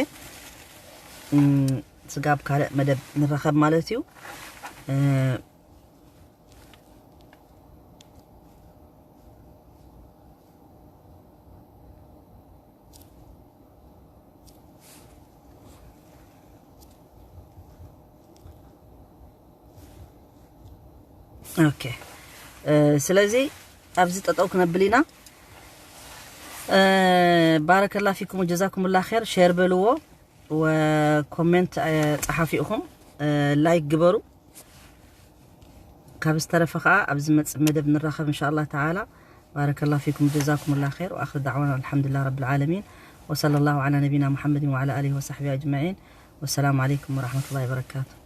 ስጋብ ካልእ መደብ ንራኸብ ማለት እዩ። ኦኬ ስለዚ ኣብዚ ጠጠው ክነብል ኢና። ባረከላ ፊኩም ወጀዛኩም ላ ር ሼር በልዎ ወኮሜንት ፀሓፊ ኢኹም ላይክ ግበሩ። ካብ ዝተረፈ ከዓ ኣብ ዝመፅእ መደብ ንራኸብ እንሻ ኣላ ተዓላ። ባረከላ ፊኩም ጀዛኩም ላ ር ወኣክር ዳዕዋና ኣልሓምዱላ ረብ ልዓለሚን ወሰለ ላሁ ዓላ ነቢና ሙሓመድን ወዓላ ኣሊሂ ወሳሕቢ ኣጅማዒን። ወሰላሙ ዓለይኩም ወራሕመቱላ ወበረካቱ።